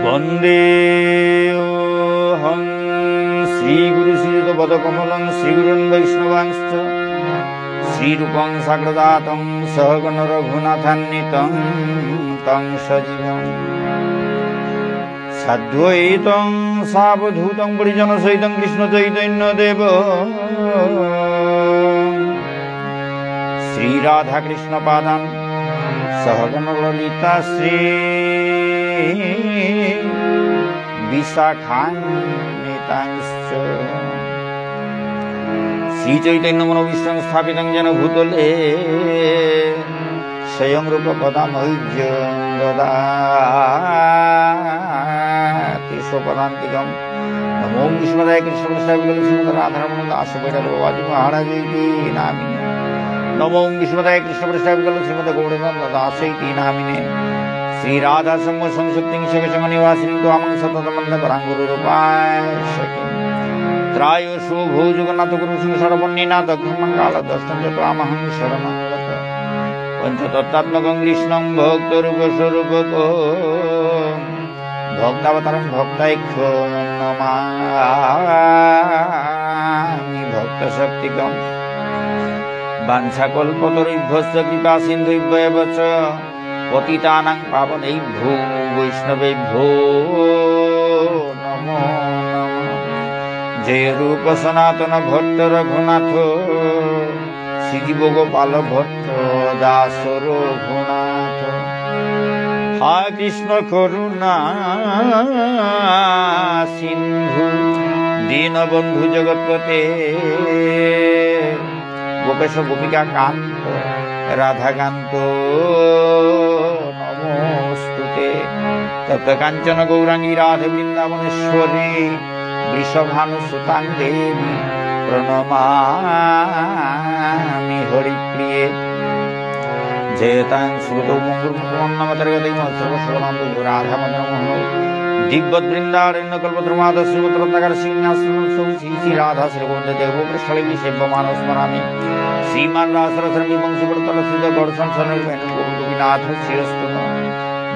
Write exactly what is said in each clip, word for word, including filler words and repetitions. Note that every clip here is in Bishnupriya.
वन्देऽहं श्रीगुरुश्रीयुतपदकमलं श्रीगुरून् वैष्णवांश्च श्रीरूपं साग्रजातं सहगणरघुनाथान्वितं तं सजीवम्। साद्वैतं सावधूतं परिजनसहितं कृष्णचैतन्यदेवं श्रीराधाकृष्णपादान् सहगणललिता श्रीविशाखान्वितांश्च। श्रीचैतन्यमनोभीष्टं स्थापितं येन भूतले स्वयं रूप कदा मह्यं ददाति स्वपदान्तिकम्। नमो विष्णुपदाय कृष्णप्रेष्ठाय भूतले श्रीमते राधारमण दास बैठारिक बाबाजी महाराज इति नामिने। नमो विष्णुपदाय कृष्णप्रेष्ठाय भूतले श्रीमते गौरचंद्र दास इति नामिने। श्रीराधा संग संसक्तिं सखसंग निवासिनीं त्वामहं सततं वन्दे परां गुरुरूपां सखीम्। त्रायस्व भो जगन्नाथ गुरो संसारबह्निनाथः खमं कालदष्टं च त्वामहं शरणं गतः। पञ्चतत्त्वात्मकं कृष्णं भक्तरूपस्वरूपकम्। भक्तावतारं भक्ताख्यं नमामि भक्तशक्तिकम्। वाञ्छाकल्पतरुभ्यश्च कृपासिन्धुभ्य एव च। पतितानां पावनेभ्यो वैष्णवेभ्यो नमो नमः। जय रूप सनातन भट्ट रघुनाथ। শ্রীজীব গোপাল ভট্ট দাস রঘুনাথ। হা কৃষ্ণ করুণা সিন্ধু দীনবন্ধু জগৎপতে। গোপেশ গোপিকা কান্ত রাধাকান্ত নমোস্তুতে। তপ্তকাঞ্চন গৌরাঙ্গী রাধে বৃন্দাবনেশ্বরী। বৃষভানুসুতাং দেবী প্রণমামি হরিপ্রিয়ে। জয়তাং সুরতৌ মঙ্গল মুকুন্দমাতঙ্গিনী মৎসর্বস্বপদাম্ভোজৌ রাধামদনমোহনৌ। দীব্যদ্বৃন্দারণ্যকল্পদ্রুমাধঃ শ্রীমদ্রত্নাগার সিংহাসনস্থৌ শ্রী শ্রী রাধা শ্রীল গোবিন্দ দেব প্রেষ্ঠালীভিঃ সেব্যমানৌ স্মরামি। শ্রীমান্ রাসরসারম্ভী বংশীবটতটস্থিতঃ কর্ষন্ বেণুস্বনৈর্গোপীর্গোপীনাথঃ শ্রিয়েঽস্তু নঃ।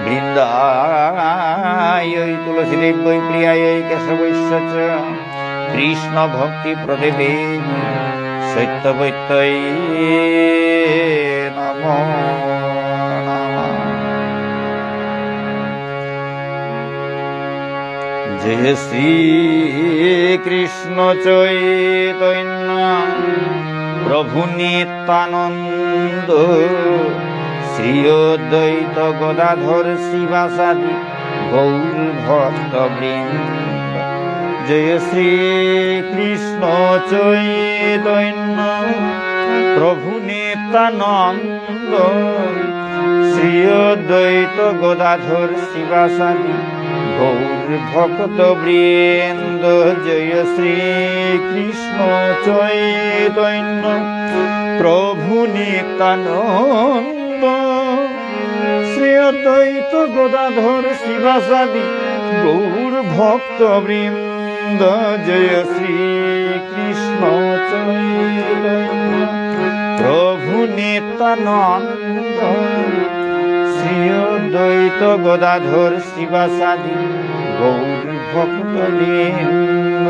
বৃন্দায়ৈ তুলসীদেব্যৈ প্রিয়ায়ৈ কেশবস্য চ। কৃষ্ণভক্তিপ্রদে দেবী সত্যবত্যৈ নমো নমঃ। জয় শ্রীকৃষ্ণ চৈতন্য প্রভু নিত্যানন্দ শ্রী অদ্বৈত গদাধর শ্রীবাসাদি গৌর ভক্ত বৃন্দ। জয় শ্রীকৃষ্ণ চৈতন্য প্রভু নিত্যানন্দ শ্রী অদ্বৈত গদাধর শ্রীবাসাদি গৌর ভক্ত বৃন্দ। জয় শ্রীকৃষ্ণ চৈতন্য প্রভু নিত্যানন্দ শ্রী অদ্বৈত গদাধর শ্রীবাসাদি গৌর ভক্ত বৃন্দ। জয় শ্রীকৃষ্ণ চৈতন্য প্রভু নিত্যানন্দ শ্রী অদ্বৈত গদাধর শ্রীবাসাদি গৌর ভক্ত বৃন্দ।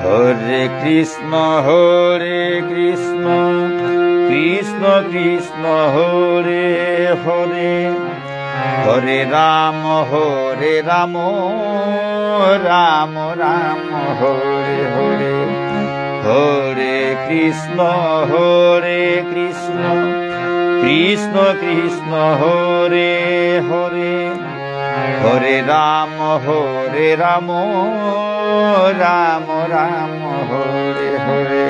হরে কৃষ্ণ হরে কৃষ্ণ কৃষ্ণ কৃষ্ণ হরে হরে। হরে রাম হরে রাম রাম রাম হরে হরে। হরে কৃষ্ণ হরে কৃষ্ণ কৃষ্ণ কৃষ্ণ হরে হরে। হরে রাম হরে রাম রাম রাম হরে হরে।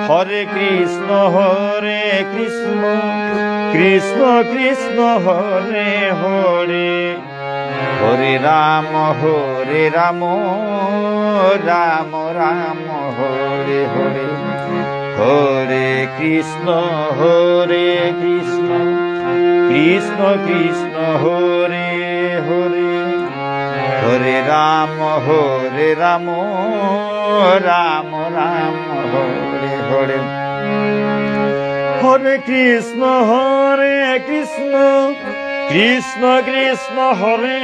হরে কৃষ্ণ হরে কৃষ্ণ কৃষ্ণ কৃষ্ণ হরে হরে। হরে রাম হরে রাম রাম রাম হরে হরে। হরে কৃষ্ণ হরে কৃষ্ণ কৃষ্ণ কৃষ্ণ হরে হরে। হরে রাম হরে রাম রাম রাম হরে হরে। হরে কৃষ্ণ, হরে কৃষ্ণ, কৃষ্ণ কৃষ্ণ, হরে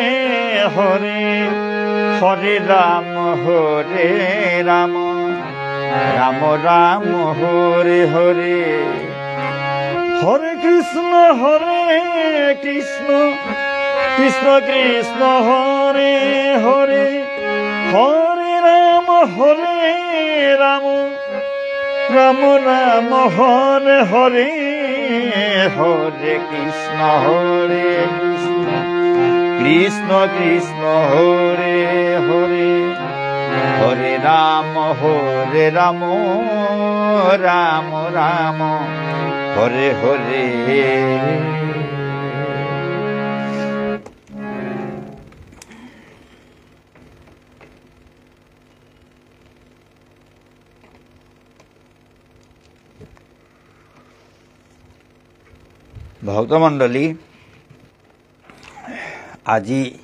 হরে, হরে রাম, হরে রাম, রাম রাম, হরে হরে। হরে কৃষ্ণ, হরে কৃষ্ণ, কৃষ্ণ কৃষ্ণ, হরে হরে, হরে রাম, হরে রাম, রাম রাম, হরে হরে। হরে কৃষ্ণ, হরে কৃষ্ণ, কৃষ্ণ কৃষ্ণ, হরে হরে, হরে রাম, হরে রাম, রাম রাম, হরে হরে। ভক্তমণ্ডলী, আজি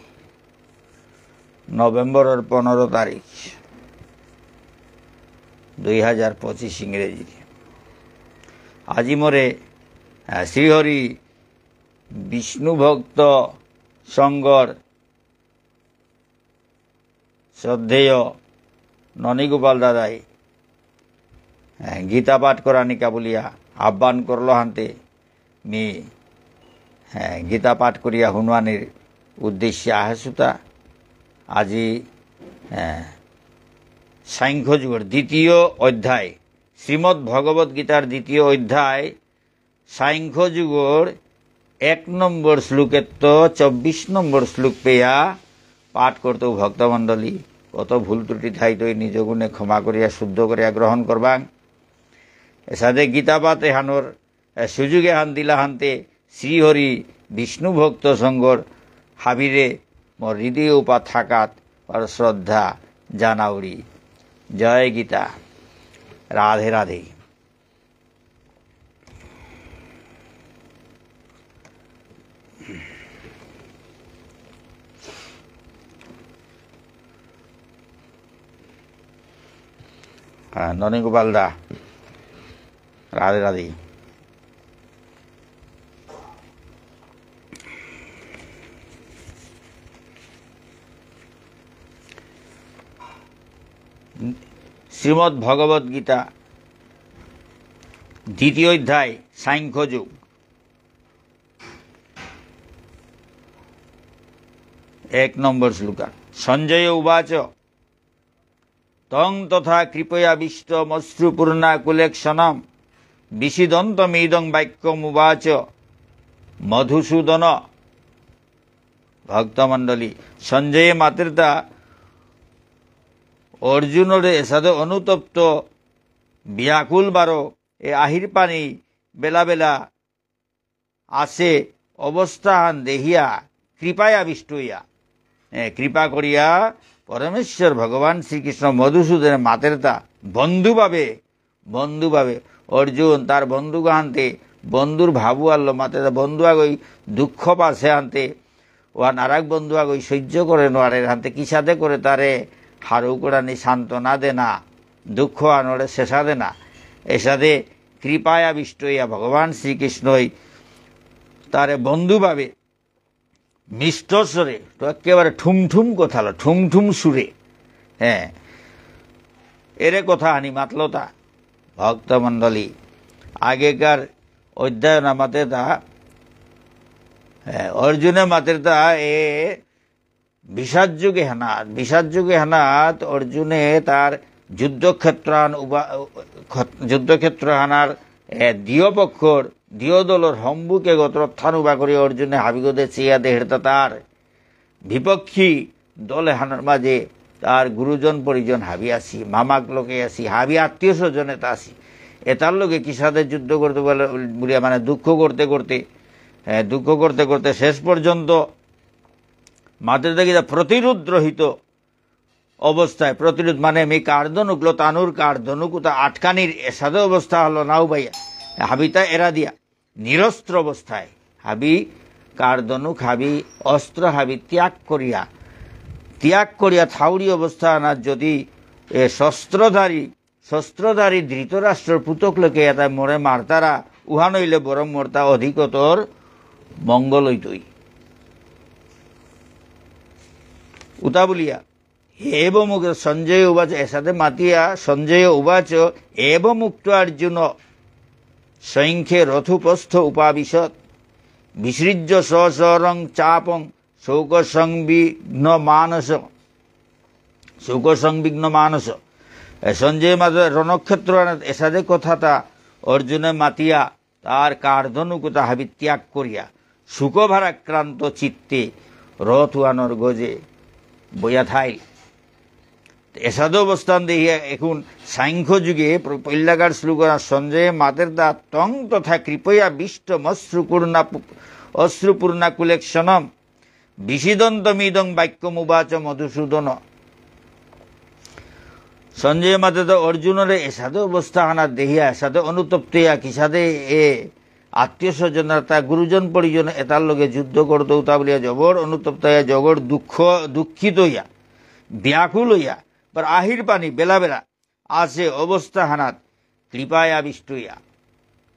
নভেম্বরর পনেরো তারিখ, দুই হাজার পঁচিশ ইংরেজি। আজি মোরে, আহ, শ্রীহরি বিষ্ণু ভক্ত সংঘর শ্রদ্ধেয় ননীগোপাল দাদাই, এ, গীতা পাঠ করানিকা বুলিয়া আহ্বান করল হানতে মি, এ, গীতা পাঠ করিয়া হুনুয়ানির উদ্দেশ্যে আহেসুতা। আজি, এ, সাংখ্য যোগর দ্বিতীয় অধ্যায়, শ্রীমদ্ ভগবত গীতার দ্বিতীয় অধ্যায়, সাংখ্য যোগর এক নম্বর শ্লোকেত্ত চব্বিশ নম্বর শ্লোক পেয়া পাঠ করতৌ ভক্তমণ্ডলী। কত ভুল ত্রুটি থাইতই নিজ গুণে ক্ষমা করিয়া শুদ্ধ করিয়া গ্রহণ করবাং। এসাদে গীতা পাঠ এহানর, এ, সুযোগ এহান দিলা হানতে শ্রীহরি বিষ্ণু ভক্ত সংঘর হাবিরে মোর হৃদয় উপা থাকাত আর শ্রদ্ধা জানাউরি। জয় গীতা। রাধে রাধে। হ্যাঁ, ননী গোপাল দা, রাধে রাধে। শ্রীমদ্ ভগবত গীতা, দ্বিতীয় অধ্যায়, সাংখ্য যোগ, এক নম্বর শ্লোক। সঞ্জয় উবাচ, তং তথা কৃপয়াবিষ্টমশ্রুপূর্ণাকুলেক্ষণম্ বিষীদন্তমিদং বাক্যমুবাচ মধুসূদন। ভক্তমণ্ডলী, সঞ্জয়ে মাতেরতা অর্জুনরে এসাদে অনুতপ্ত, ব্যাকুল বারো, এ আহির পানি বেলা বেলা আসে অবস্থাহান দেহিয়া কৃপায় আবিষ্ট হইয়া, এ, কৃপা করিয়া পরমেশ্বর ভগবান শ্রীকৃষ্ণ মধুসূদনে মাতেরতা বন্ধুভাবে, বন্ধুভাবে অর্জুন তার বন্ধুগ হানতে বন্ধুর ভাবু আনলো মাতেরতা বন্ধু আগই দুঃখ পাসে হানতে ওহান আরাক বন্ধু আগই সহ্য করে নোয়ারে হানতে কিসাদে করে তারে হারৌ করানি সান্ত্বনা দেনা, দুঃখ আনরে শেষা দেনা, এসাদে কৃপায় আবিষ্ট হইয়া ভগবান শ্রীকৃষ্ণই তারে বন্ধুভাবে মিষ্ট স্বরে, তো একেবারে ঠুমঠুম কথা হলো, ঠুমঠুম সুরে, হ্যাঁ, এরে কথা হানি মাতলতা। ভক্তমণ্ডলী, আগেকার অধ্যায় না মাতেরতা, হ্যাঁ, অর্জুনে মাতেরতা এ বিষাদ যোগ এহানাত, বিষাদ যোগ এহানাত অর্জুনে তার যুদ্ধক্ষেত্রহান উবা-, যুদ্ধক্ষেত্রহানার, এ, দিয় পক্ষর, দিয় দলর হমবুক এগত রথহান উবা করি অর্জুনে হাবিগদে চেয়া দেহেরতা তার বিপক্ষী দল এহানর মাঝে তার গুরুজন পরিজন হাবি আসি, মামাক লোকে আসি, হাবি আত্মীয় স্বজন এতা আসি। এতার লগে কিসাদে যুদ্ধ করতে বলে, বুলিয়া মানে দুঃখ করতে করতে, এ, দুঃখ করতে করতে শেষ পর্যন্ত মাতেরতা কিতা প্রতিরোধ রহিত অবস্থায়, প্রতিরোধ মানে আমি কার ধনুক লো তানুর কার ধনুক উতা আটকানির এসাদে অবস্থা হলো নাও ভাইয়া। হাবিতা এরা দিয়া নিরস্ত্র অবস্থায় হাবি কার ধনুক হাবি অস্ত্র হাবি ত্যাগ করিয়া, ত্যাগ করিয়া থাউরি অবস্থা না যদি এ শস্ত্রধারী, শস্ত্রধারী ধৃতরাষ্ট্রর পুতক লোকে এটা মোরে মারতারা উহান হইলে বরং মোরতা অধিকতর মঙ্গল হইতই। উতা বলিয়া, এবমুক্ত সঞ্জয় উবাচ, এসাদে মাতিয়া সঞ্জয় উবাচ, এবমুক্ত অর্জুন সংখ্যে রথোপস্থ উপাবিশৎ। বিসৃজ্য সশরং চাপং শোকসংবিগ্নমানস। শোকসংবিগ্নমানস। এ সঞ্জয় মাতে রণক্ষেত্র এসাদে কথাতা অর্জুনে মাতিয়া তার কার্ধনুকুতা হাবি ত্যাগ করিয়া শোকভারাক্রান্ত চিত্তে রথ উহানর গজে বইয়া থাইল। এসাদে অবস্থান দেখিয়া এখন সাংখ্য যোগে প্র-, পৈলাকার শ্লোক সঞ্জয় মাতের দা তং তথা কৃপয়া বিষ্টম অশ্রুপূর্ণা পু-, অশ্রুপূর্ণাকুলেক্ষণম বিষীদন্তমিদং বাক্যমুবাচ মধুসূদন। সঞ্জয় মাতে তো অর্জুনরে এসাদে অবস্থা হানা দেখিয়া এসাদে অনুতপ্ত ইয়া কিসাদে এ আত্মীয় স্বজন এতা গুরুজন পরিজন এতার লগে যুদ্ধ করতো উতা বুলিয়া জবর অনুতপ্ত ইয়া জবর দুঃখ দুঃখিত ইয়া ব্যাকুল ইয়া পর আহির পানি বেলা বেলা আছে অবস্থা হানাত কৃপায় আবিষ্ট ইয়া।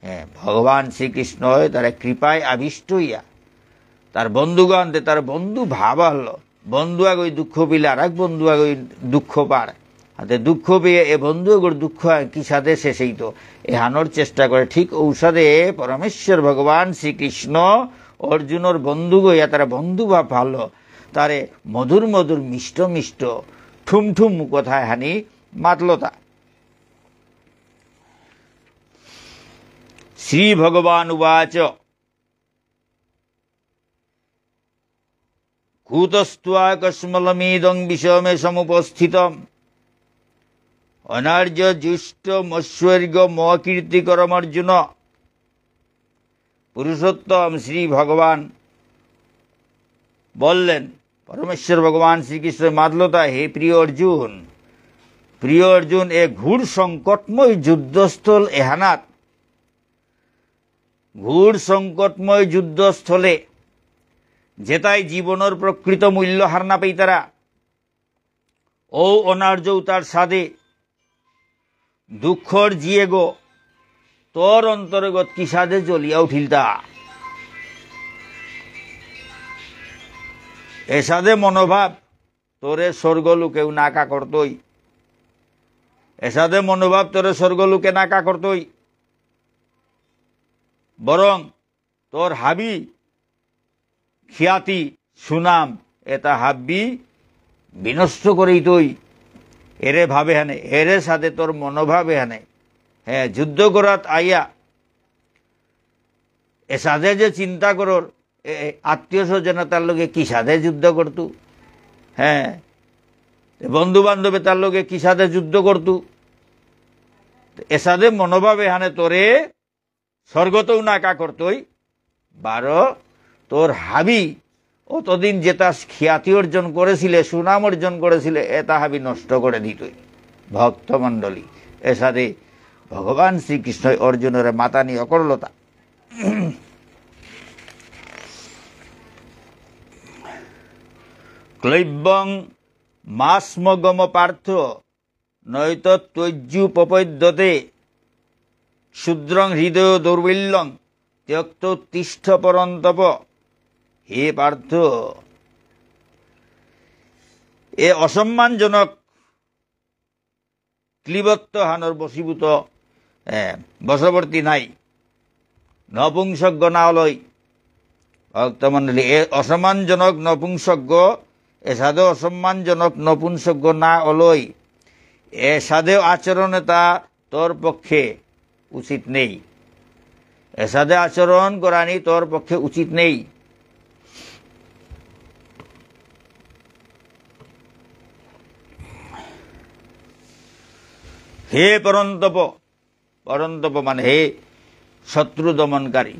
হ্যাঁ, ভগবান শ্রীকৃষ্ণ তারা কৃপায় আবিষ্ট ইয়া। তার বন্ধুগণ দে তার বন্ধু ভাব হলো। বন্ধু আগই দুঃখ পেলে আর এক বন্ধু আগই দুঃখ পার। হাতে দুঃখ পেয়ে এ বন্ধু আগর দুঃখ আর কিসাদে শেষ হইতো। এহানোর চেষ্টা করে। ঠিক ঔসাদে পরমেশ্বর ভগবান শ্রীকৃষ্ণ অর্জুনর বন্ধু গইয়া তারা বন্ধু ভাব ভালো। তারে মধুর মধুর মিষ্ট মিষ্ট ঠুম ঠুম কথা হানি মাতলতা। শ্রী ভগবান উবাচ, কুতস্ত্বা কশ্মলমিদং বিষমে সমুপস্থিতম। অনার্য জুষ্টমস্বর্গ মকীর্তিকরমর্জুন। পুরুষোত্তম শ্রী ভগবান বললেন, পরমেশ্বর ভগবান শ্রীকৃষ্ণ মাতলতা, হে প্রিয় অর্জুন, প্রিয় অর্জুন, এ ঘোর সংকটময় যুদ্ধস্থল এহানাত, ঘোর সংকটময় যুদ্ধস্থলে যেতাই জীবনর প্রকৃত মূল্য হার না পেইতারা, ঔ অনার্য উতার সাদে দুঃখর জিয়েগো তোর অন্তরগত কিসাদে জ্বলিয়া উঠিলতা। এসাদে মনোভাব তোরে স্বর্গলোকেও নাকা করতই। এসাদে মনোভাব তোরে স্বর্গলোকে নাকা করতই। বরং তোর হাবি খ্যাতি, সুনাম, এতা হাবি বিনষ্ট করেই তৈ। এরে ভাবে হানে, এরে সাদে তোর মনোভাবে হানে। হ্যাঁ, যুদ্ধ করাত আইয়া, এসাদে যে চিন্তা করর, এ, এ, আত্মীয় স্বজন তার লগে কি সাদে যুদ্ধ করতু? হ্যাঁ, এ বন্ধু বান্ধবে তার লগে কি সাদে যুদ্ধ করতু? এসাদে মনোভাবে হানে তোরে স্বর্গতেও নাকা করতই, বারো তোর হাবি অতদিন যেতা খ্যাতি অর্জন করেছিলে, সুনাম অর্জন করেছিলে, এতা হাবি নষ্ট করে দিতই। ভক্তমণ্ডলী, এসাদে ভগবান শ্রীকৃষ্ণ অর্জুনরে মাতানি অকরলতা। ক্লৈব্যং মাস্মগম পার্থ নৈতত্ত্বয্যুপপদ্যতে। ক্ষুদ্রং হৃদয় দৌর্বল্যং ত্যক্ত্বোত্তিষ্ঠ পরন্তপ। হে পার্থ, এ অসম্মানজনক ক্লীবত্ব হানর বশীভূত, এ, বশবর্তী নাই। নপুংসক না অলই। ভক্তমণ্ডলী, এ অসম্মানজনক নপুংসক, এসাদে অসম্মানজনক নপুংসক না অলই। এসাদে আচরণ এতা তোর পক্ষে উচিত নেই। এসাদে আচরণ করানি তোর পক্ষে উচিত নেই। হে পরন্তপ, পরন্তপ মানে হে শত্রু দমনকারী,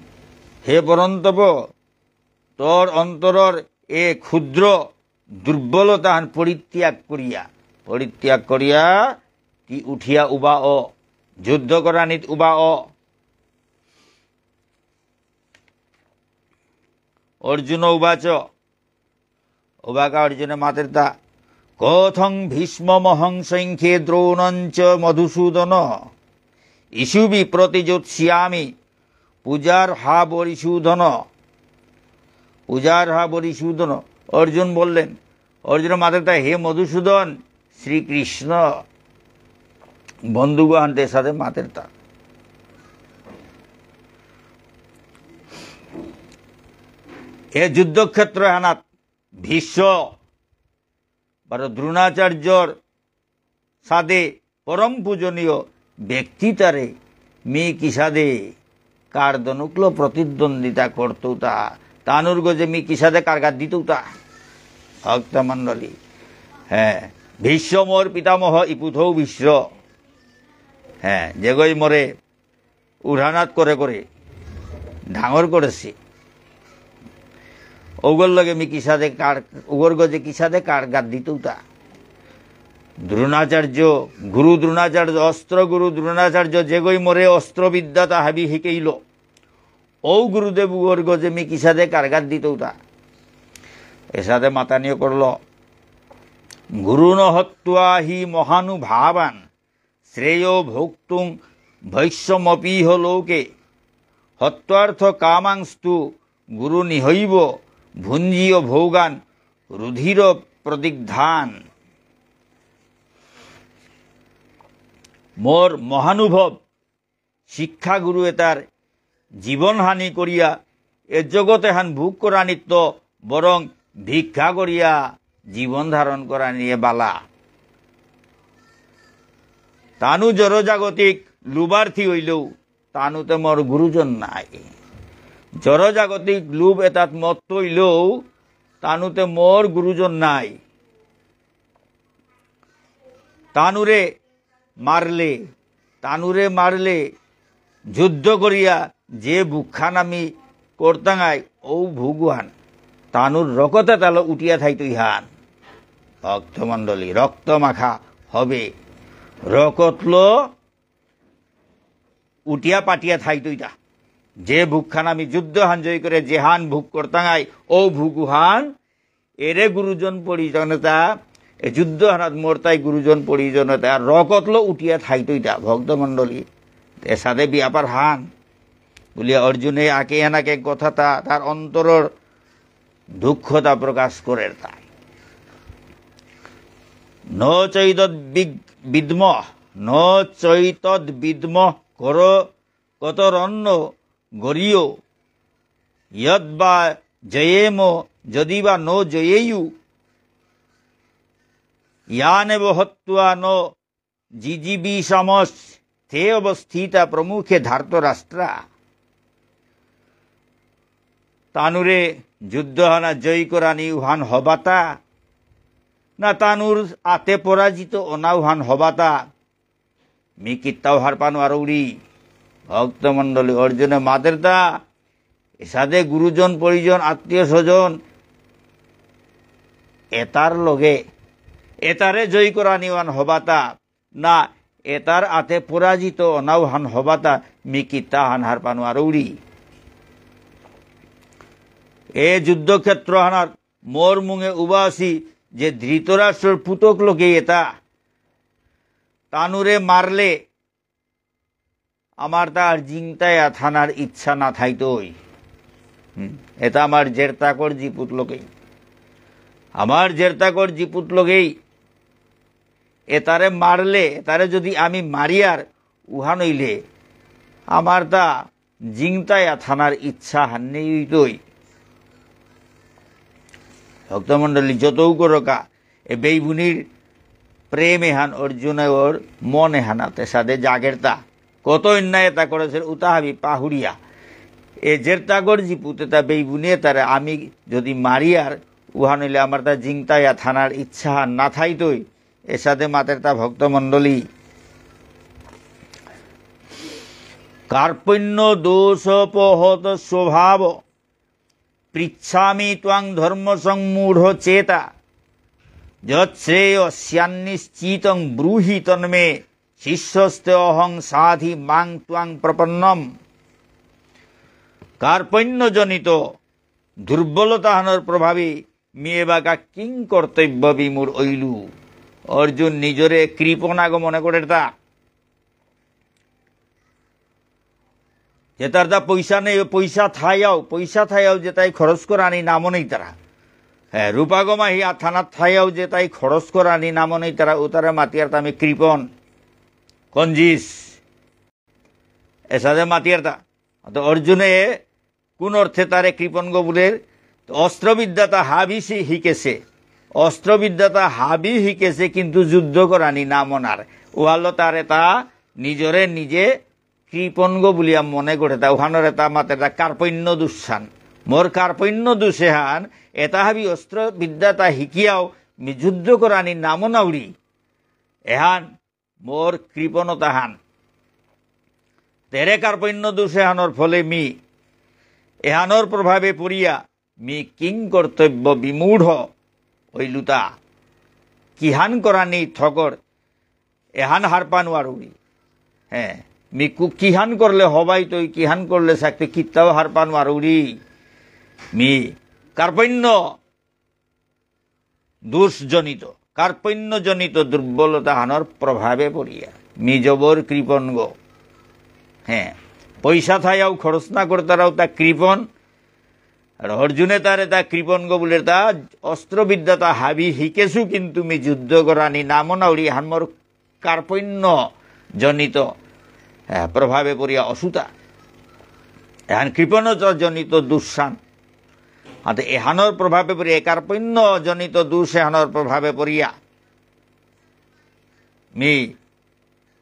হে পরন্তপ, তোর অন্তরর এ ক্ষুদ্র দুর্বলতাহান পরিত্যাগ করিয়া, পরিত্যাগ করিয়া তি উঠিয়া উবা অ, যুদ্ধ করানিত উবা অ। অর্জুন উবাচ, উবাকা অর্জুনে মাতেরতা, কথং ভীষ্মমহং সংখ্যে দ্রোণঞ্চ মধুসূদন। ইষুভিঃ প্রতিযোৎস্যামি পূজার্হা বরিসূদন। পূজার্হা বরিসূদন। অর্জুন বললেন, অর্জুন মাতেরতা, হে মধুসূদন, শ্রীকৃষ্ণ বন্ধুগ অহানতে এসাদে মাতেরতা। এ যুদ্ধক্ষেত্র এহানাত ভীষ্ম বারো দ্রোণাচার্যর সাদে পরম পূজনীয় ব্যক্তিতারে মি কিসাদে কার দনুকলো প্রতিদ্বন্দ্বিতা করতৌতা, তানুর গজে মি কিসাদে কারগাত দিতৌতা। ভক্তমণ্ডলী, হ্যাঁ, ভীষ্ম মোর পিতামহ ইপুথৌ ভীষ্ম, হ্যাঁ, যেগই মোরে উড়ানাত করে করে ডাঙর করেসি। ওগর লগে মি কিসাদে কার, ওগর গজে কিসাদে কারগাত দিতৌতা। দ্রোণাচার্য, গুরু দ্রোণাচার্য, অস্ত্র গুরু দ্রোণাচার্য, যেগই মোরে অস্ত্রবিদ্যাতা হাবি হিকেইল, ঔ গুরুদেব ওগর গজে মি কিসাদে কারগাত দিতৌতা। এসাদে মাতানিও করল। গুরুন হত্বা হি মহানুভাবান শ্রেয়ো ভোক্তুং ভৈষ্যমপীহ লোকে। হত্বার্থ কামাংস্তু গুরুনিহৈব ভুঞ্জীয় ভোগান রুধির প্রদিগ্ধান। মোর মহানুভব শিক্ষাগুরু এতার জীবনহানি করিয়া এ জগত এহান ভোগ করানিত্ত বরং ভিক্ষা করিয়া জীবন ধারণ করানিয়ে বালা। তানু জড়জাগতিক লোভার্থী হইলেও তানুতে মোর গুরুজন নাই। জড়জাগতিক লোভ এতাত মত্ত হইলেও তানুতে মোর গুরুজন নাই। তানুরে মারলে, তানুরে মারলে যুদ্ধ করিয়া যে ভোগহান আমি করতাঙাই, ঔ ভোগহান তানুর রকতে তালো উঠিয়া থাইতই হান। ভক্তমণ্ডলী, রক্ত মাখা হবে, রকতলো উঠিয়া পাটিয়া থাইতইতা। যে ভোগহান আমি যুদ্ধহান জয় করে যেহান ভোগ করতাঙাই, ঔ ভোগহান এরে গুরুজন পরিজনতা, এ যুদ্ধহানাত মোরতাই গুরুজন পরিজনতা, রকতলো উঠিয়া থাইতইতা। ভক্তমণ্ডলী, এসাদে ব্যাপারহান বুলিয়া অর্জুনে আকে এনাকে কথাতা তার অন্তরর দুঃখতা প্রকাশ করের তাই। ন চৈতদ বিগ-, বিদ্মঃ, ন চৈতদ বিদ্মঃ কর-, কতরন্য গরীয়, যদ্বা জয়েম, যদিবা ন জয়েয়ু, ইয়ানেব হত্বা ন জিজীবিষামস, তে অবস্থিতা প্রমুখে ধার্তরাষ্ট্রা। তানুরে যুদ্ধহানা জয় করানি উহান হবাতা, না তানুর আতে পরাজিত অনা উহান হবাতা, মি কিত্তাও হারপানো আরৌরি। ভক্তমণ্ডলী, অর্জুনে মাতেরতা, এসাদে গুরুজন, পরিজন, আত্মীয় স্বজন, এতার লগে, এতারে জয় করানি উহান হবাতা, না, এতার আতে পরাজিত অনা উহান হবাতা মি কিত্তাহান হারপানো আরৌরি। এ যুদ্ধক্ষেত্র হানার মোর মুঙে উবাসি যে ধৃতরাষ্ট্রর পুতক লোকে এতা, তানুরে মারলে আমার তার জিংতায়া থানার ইচ্ছা না থাইতই। হুম, এতা আমার জেরতাকর জিপুত লোকেই। আমার জেরতাকর জিপুত লোকেই। এতারে মারলে, এতারে যদি আমি মারিয়ার উহান হইলে, আমার তা জিংতায়া থানার ইচ্ছা হান্নেই হইতই। ভক্তমণ্ডলী, যতও করকা, এ বেইবুনির প্রেম এহান অর্জুনে ওর মন এহানাতে সাদে জাগেরতা। কত অন্যায় এতা করেসে, উতা হাবি পাহুরিয়া। এ জেরতাগর জিপুতে তা বেইবুনি এতারে আমি যদি মারিয়ার, উহান হইলে আমার তা জিংতায়া থানার ইচ্ছা না থাইতই। এসাদে মাতেরতা ভক্তমণ্ডলী। কার্পণ্য দোষোপহত স্বভাব পৃচ্ছামি ত্বাং ধর্ম সম্মূঢ় চেতা। যচ্ছ্রেয়ঃ স্যান্নিশ্চিতং ব্রূহি তন্মে শিষ্যস্তে অহং সাধি মাং ত্বাং প্রপন্নম। কার্পণ্যজনিত দুর্বলতাহানর প্রভাবে মি এবাকা কিং কর্তব্য বিমূঢ় অইলু। অর্জুন নিজরে কৃপণাগ মনে করেরতা। যেতার তা পয়সা নেই, পয়সা থায়াও, পয়সা থায়াও যেতাই খরচ করানি নামো নেই তারা। হ্যাঁ, রূপা গমাহি আথানা থায়াও যেতাই খরচ করানি নামো নেই তারা, উতারে মাতিয়ার তা আমি কৃপণ, কঞ্জিস। এসাদে মাতিয়ার তা। তো অর্জুনে কোন অর্থে তারে কৃপণগ বুলের? তো অস্ত্রবিদ্যা তা হাবি সি-, হিকেছে। অস্ত্রবিদ্যা তা হাবি হিকেছে, কিন্তু যুদ্ধ করানি না মনার। ওয়ালো তারে তা নিজরে নিজে কৃপণগ বুলিয়া মনে করে তা। ওহানরে তা মাতে তা কার্পণ্য দুষহান। মোর কার্পণ্য দুষেহান, এতা হাবি অস্ত্রবিদ্যা তা হিকিয়াও মি যুদ্ধ করানি না মনাউরি। এহান মোর কৃপণতাহান। তেরে কার্পণ্য দুষেহানর ফলে মি, এহানর প্রভাবে পড়িয়া মি কিং কর্তব্য বিমূঢ় ওইলুতা। কিহান করানি থকর, এহান হারপা নুয়ারুরি। হ্যাঁ, মি কু-, কিহান করলে হবাই তৈ, কিহান করলে শাক্তি কিত্তাও হারপা নুয়ারুরি। মি কার্পণ্য দুষজনিত, কার্পণ্যজনিত দুর্বলতাহানর প্রভাবে পড়িয়া। মি জবর কৃপণগ। হ্যাঁ, পয়সা থায়াও খরচ না করতারাও তা কৃপণ। আর অর্জুনে তারে তা কৃপণগ বুলে তা অস্ত্রবিদ্যা তা হাবি হিকেছু কিন্তু মি যুদ্ধ করানি নামো নাউরি হান মোর কার্পণ্য জনিত, আহ, প্রভাবে পড়িয়া অসুতা। এহান কৃপণতা জনিত দুষহান। আতে এহানর প্রভাবে পড়িয়া, কার্পণ্য জনিত দুষ এহানর প্রভাবে পড়িয়া মি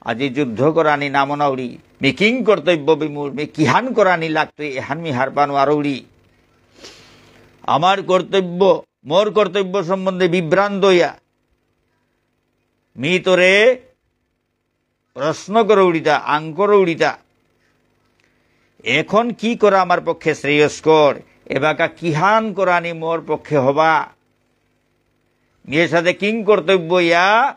আজি যুদ্ধ করানি নামো নাউরি, মি কিং কর্তব্য বিমূঢ়, মি কিহান করানি লাগতই এহান মি হারপা নুয়ারৌরি। আমার কর্তব্য, মোর কর্তব্য সম্বন্ধে বিভ্রান্ত হইয়া মি তোরে প্রশ্ন করৌরিতা, আঙকরৌরিতা। এখন কি করা আমার পক্ষে শ্রেয়স্কর? এবাকা কিহান করানি মোর পক্ষে হবা? মি এসাদে কিং কর্তব্য ইয়া,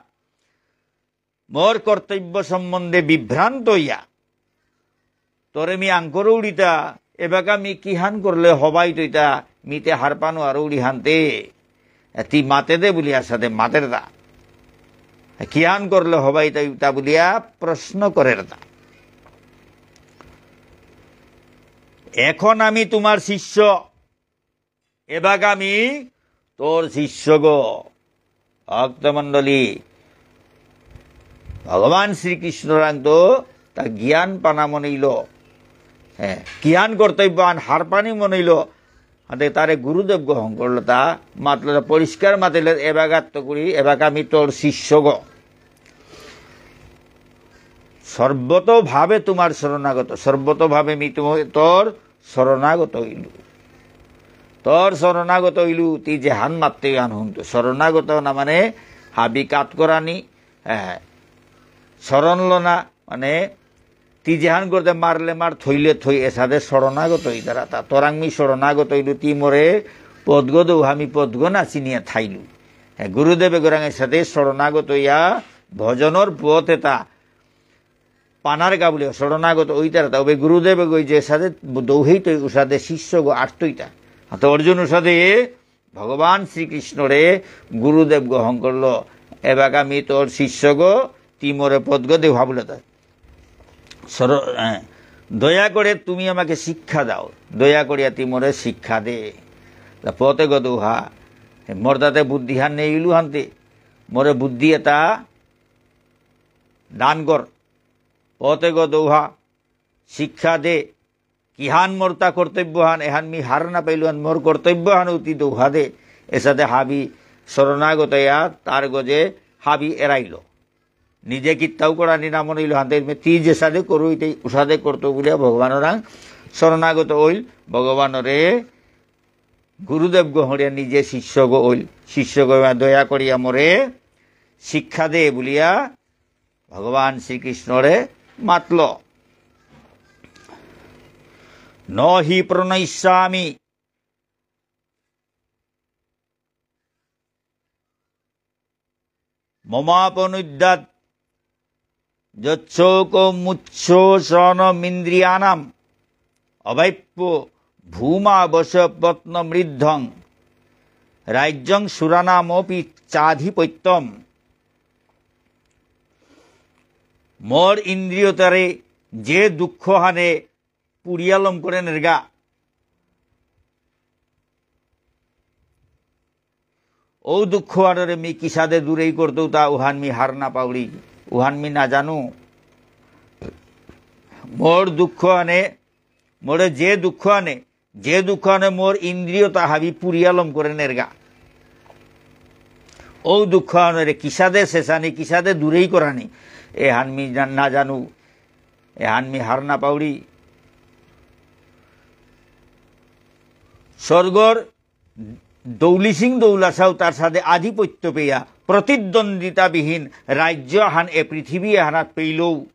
মোর কর্তব্য সম্বন্ধে বিভ্রান্ত ইয়া। তোরে মি আঙকরৌরিতা, এবাকা মি কিহান করলে হবাই তৈতা, মিতে হারপা নুয়ারৌরি হানতে। এ, তি মাতে দে বুলিয়া এসাদে মাতের দা। কিহান করলে হবাই তৈতা বুলিয়া প্রশ্ন করের দা। এখন আমি তোমার শিষ্য, এবাকা আমি তোর শিষ্যগ। ভক্তমণ্ডলী, ভগবান শ্রীকৃষ্ণরাংতো তা জ্ঞান পানা মনেইল। হ্যাঁ, জ্ঞান কর্তব্য আন হারপানি মনেইল। আতে তারে গুরুদেব গ্রহণ করল তা, মাতল তা পরিষ্কার মাতিলে, এবাকাত্ত করি, এবাকা আমি তোর শিষ্যগ। সর্বতোভাবে তোমার শরণাগত, সর্বতোভাবে আমি তোমা-, তোর শরণাগত হইলু। তোর শরণাগত হইলু, তি যেহান মাততে হান হুনতু। শরণাগত না মানে হাবি কাত করানি, হ্যাঁ, শরণ লনা, মানে তি যেহান করতে মারলে মার, থইলে থই, এসাদে শরণাগত হইতারা তা। তোরাং মি শরণাগত হইলু, তি মোরে পদগ দৌহা, মি পদগ না চিনিয়া থাইলু। হ্যাঁ, গুরুদেবে গোরাং এসাদে শরণাগত হইয়া ভজনর পথ এতা পানার গা বুলে শরণাগত ওইতারা তা, ওবে গুরুদেব গই যে সাদে দৌহেই তৈ উসাদে শিষ্যগ আটতইতা। হাতে অর্জুন উসাদে ভগবান শ্রীকৃষ্ণরে গুরুদেব গ্রহণ করল। এবাকা আমি তোর শিষ্যগ, তি মোরে পদগ দেহা বুলে তা। সর-, হ্যাঁ, দয়া করে তুমি আমাকে শিক্ষা দাও, দয়া করিয়া তি মোরে শিক্ষা দে। তা পথেগ দৌহা, হে মোর তাতে বুদ্ধিহান নেইলু হানতে, মোরে বুদ্ধি এতা দান কর। পথেগ দৌহা, শিক্ষা দে। কিহান মোর তা কর্তব্যহান, এহান মি হার না পাইলু হান, মোর কর্তব্যহান অতি দৌহা দে। এসাদে হাবি শরণাগত ইয়া তার গজে হাবি এরাইল। নিজে কিত্তাও করানি না মনেইল হানতে, মে তি যেসাদে করু ইতে উসাদে করতো বুলিয়া ভগবানরাং শরণাগত হইল। ভগবানরে গুরুদেব গ্রহণিয়া নিজে শিষ্যগ হইল। শিষ্যগ দয়া করিয়া মোরে শিক্ষা দে বুলিয়া ভগবান শ্রীকৃষ্ণরে মাতল। ন হি প্রণশ্যামি মমাপনুদ্যাৎ যচ্ছোকমুচ্ছোষণমিন্দ্রিয়াণাম। অবাপ্য ভূমাবসপত্নমৃদ্ধং রাজ্যং সুরাণামপি চাধিপত্যম। মোর ইন্দ্রিয়তারে যে দুঃখহানে পুড়িয়া লম করে নেরগা। ও দুঃখ আনরে মি কিসাদে দূরেই করতৌ তা উহান মি হার না পাউরি, উহান মি না জানু। মোর দুঃখ আনে, মোরে যে দুঃখ আনে, যে দুঃখ আনে মোর ইন্দ্রিয় তা হাবি পুরিয়া লম করে নেরগা। ও দুঃখ আনরে কিসাদে শেষানি, কিসাদে দূরেই করানি, এহান মি না, না জানু, এহান মি হার না পাউরি। স্বর্গর দৌলি সিং দৌলা সাঁওতার সাদে আধিপত্য পেয়া প্রতিদ্বন্দ্বিতাবিহীন রাজ্য হান এ পৃথিবী হানাত পেইলেও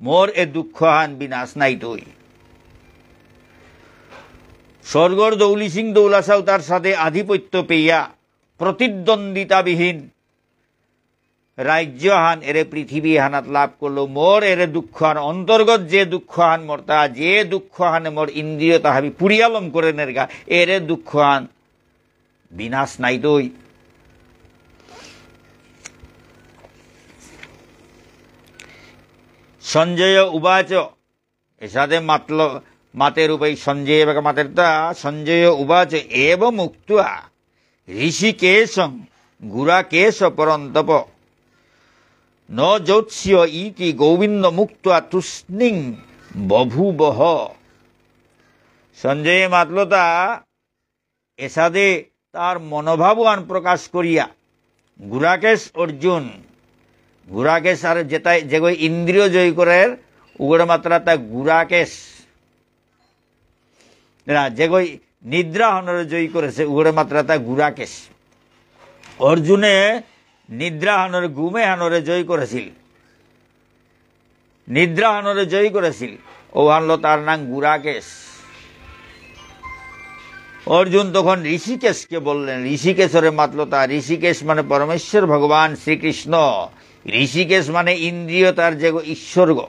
মোর এ দুঃখ হান বিনাশ নাইতই। স্বর্গর দৌলি সিং দৌলা সাঁওতার সাদে আধিপত্য পেয়া প্রতিদ্বন্দ্বিতাবিহীন রাজ্য হান এরে পৃথিবী হানাত লাভ করলো, মোর এরে দুঃখ হান, অন্তর্গত যে দুঃখ হান মোরতা, যে দুঃখ হান মোর ইন্দ্রিয় তা হাবি পুরিয়া লম করে নেরগা, এরে দুঃখ হান বিনাশ নাইতই। সঞ্জয় উবাচ, এসাদে মাতল, মাতের উপায় সঞ্জয় এবাকা মাতের তা, সঞ্জয় উবাচ, "এবমুক্ত্বা ঋষিকেশং গুড়াকেশ পরন্তপ। ন যোৎস্য ইতি গোবিন্দমুক্ত্বা তূষ্ণীং বভূবহ।" সঞ্জয় মাতলতা এসাদে তার মনোভাবহান প্রকাশ করিয়া গুড়াকেশ অর্জুন, গুড়াকেশ আর যেটাই যেগই ইন্দ্রিয় জয় করের, উগরে মাততারা গুড়াকেশ। না, যেগই নিদ্রাহানরে জয় করেসে, উগরে মাততারা গুড়াকেশ। অর্জুনে নিদ্রাহানরে, ঘুমেহানরে জয় করেসিল। নিদ্রাহানরে জয় করেসিল। ওহানলো তার নাম গুড়াকেশ। অর্জুন তখন ঋষিকেশকে বললেন, ঋষিকেশরে মাতলতা, ঋষিকেশ মানে পরমেশ্বর ভগবান শ্রীকৃষ্ণ। ঋষিকেশ মানে ইন্দ্রিয় তার যেগো ঈশ্বরগো।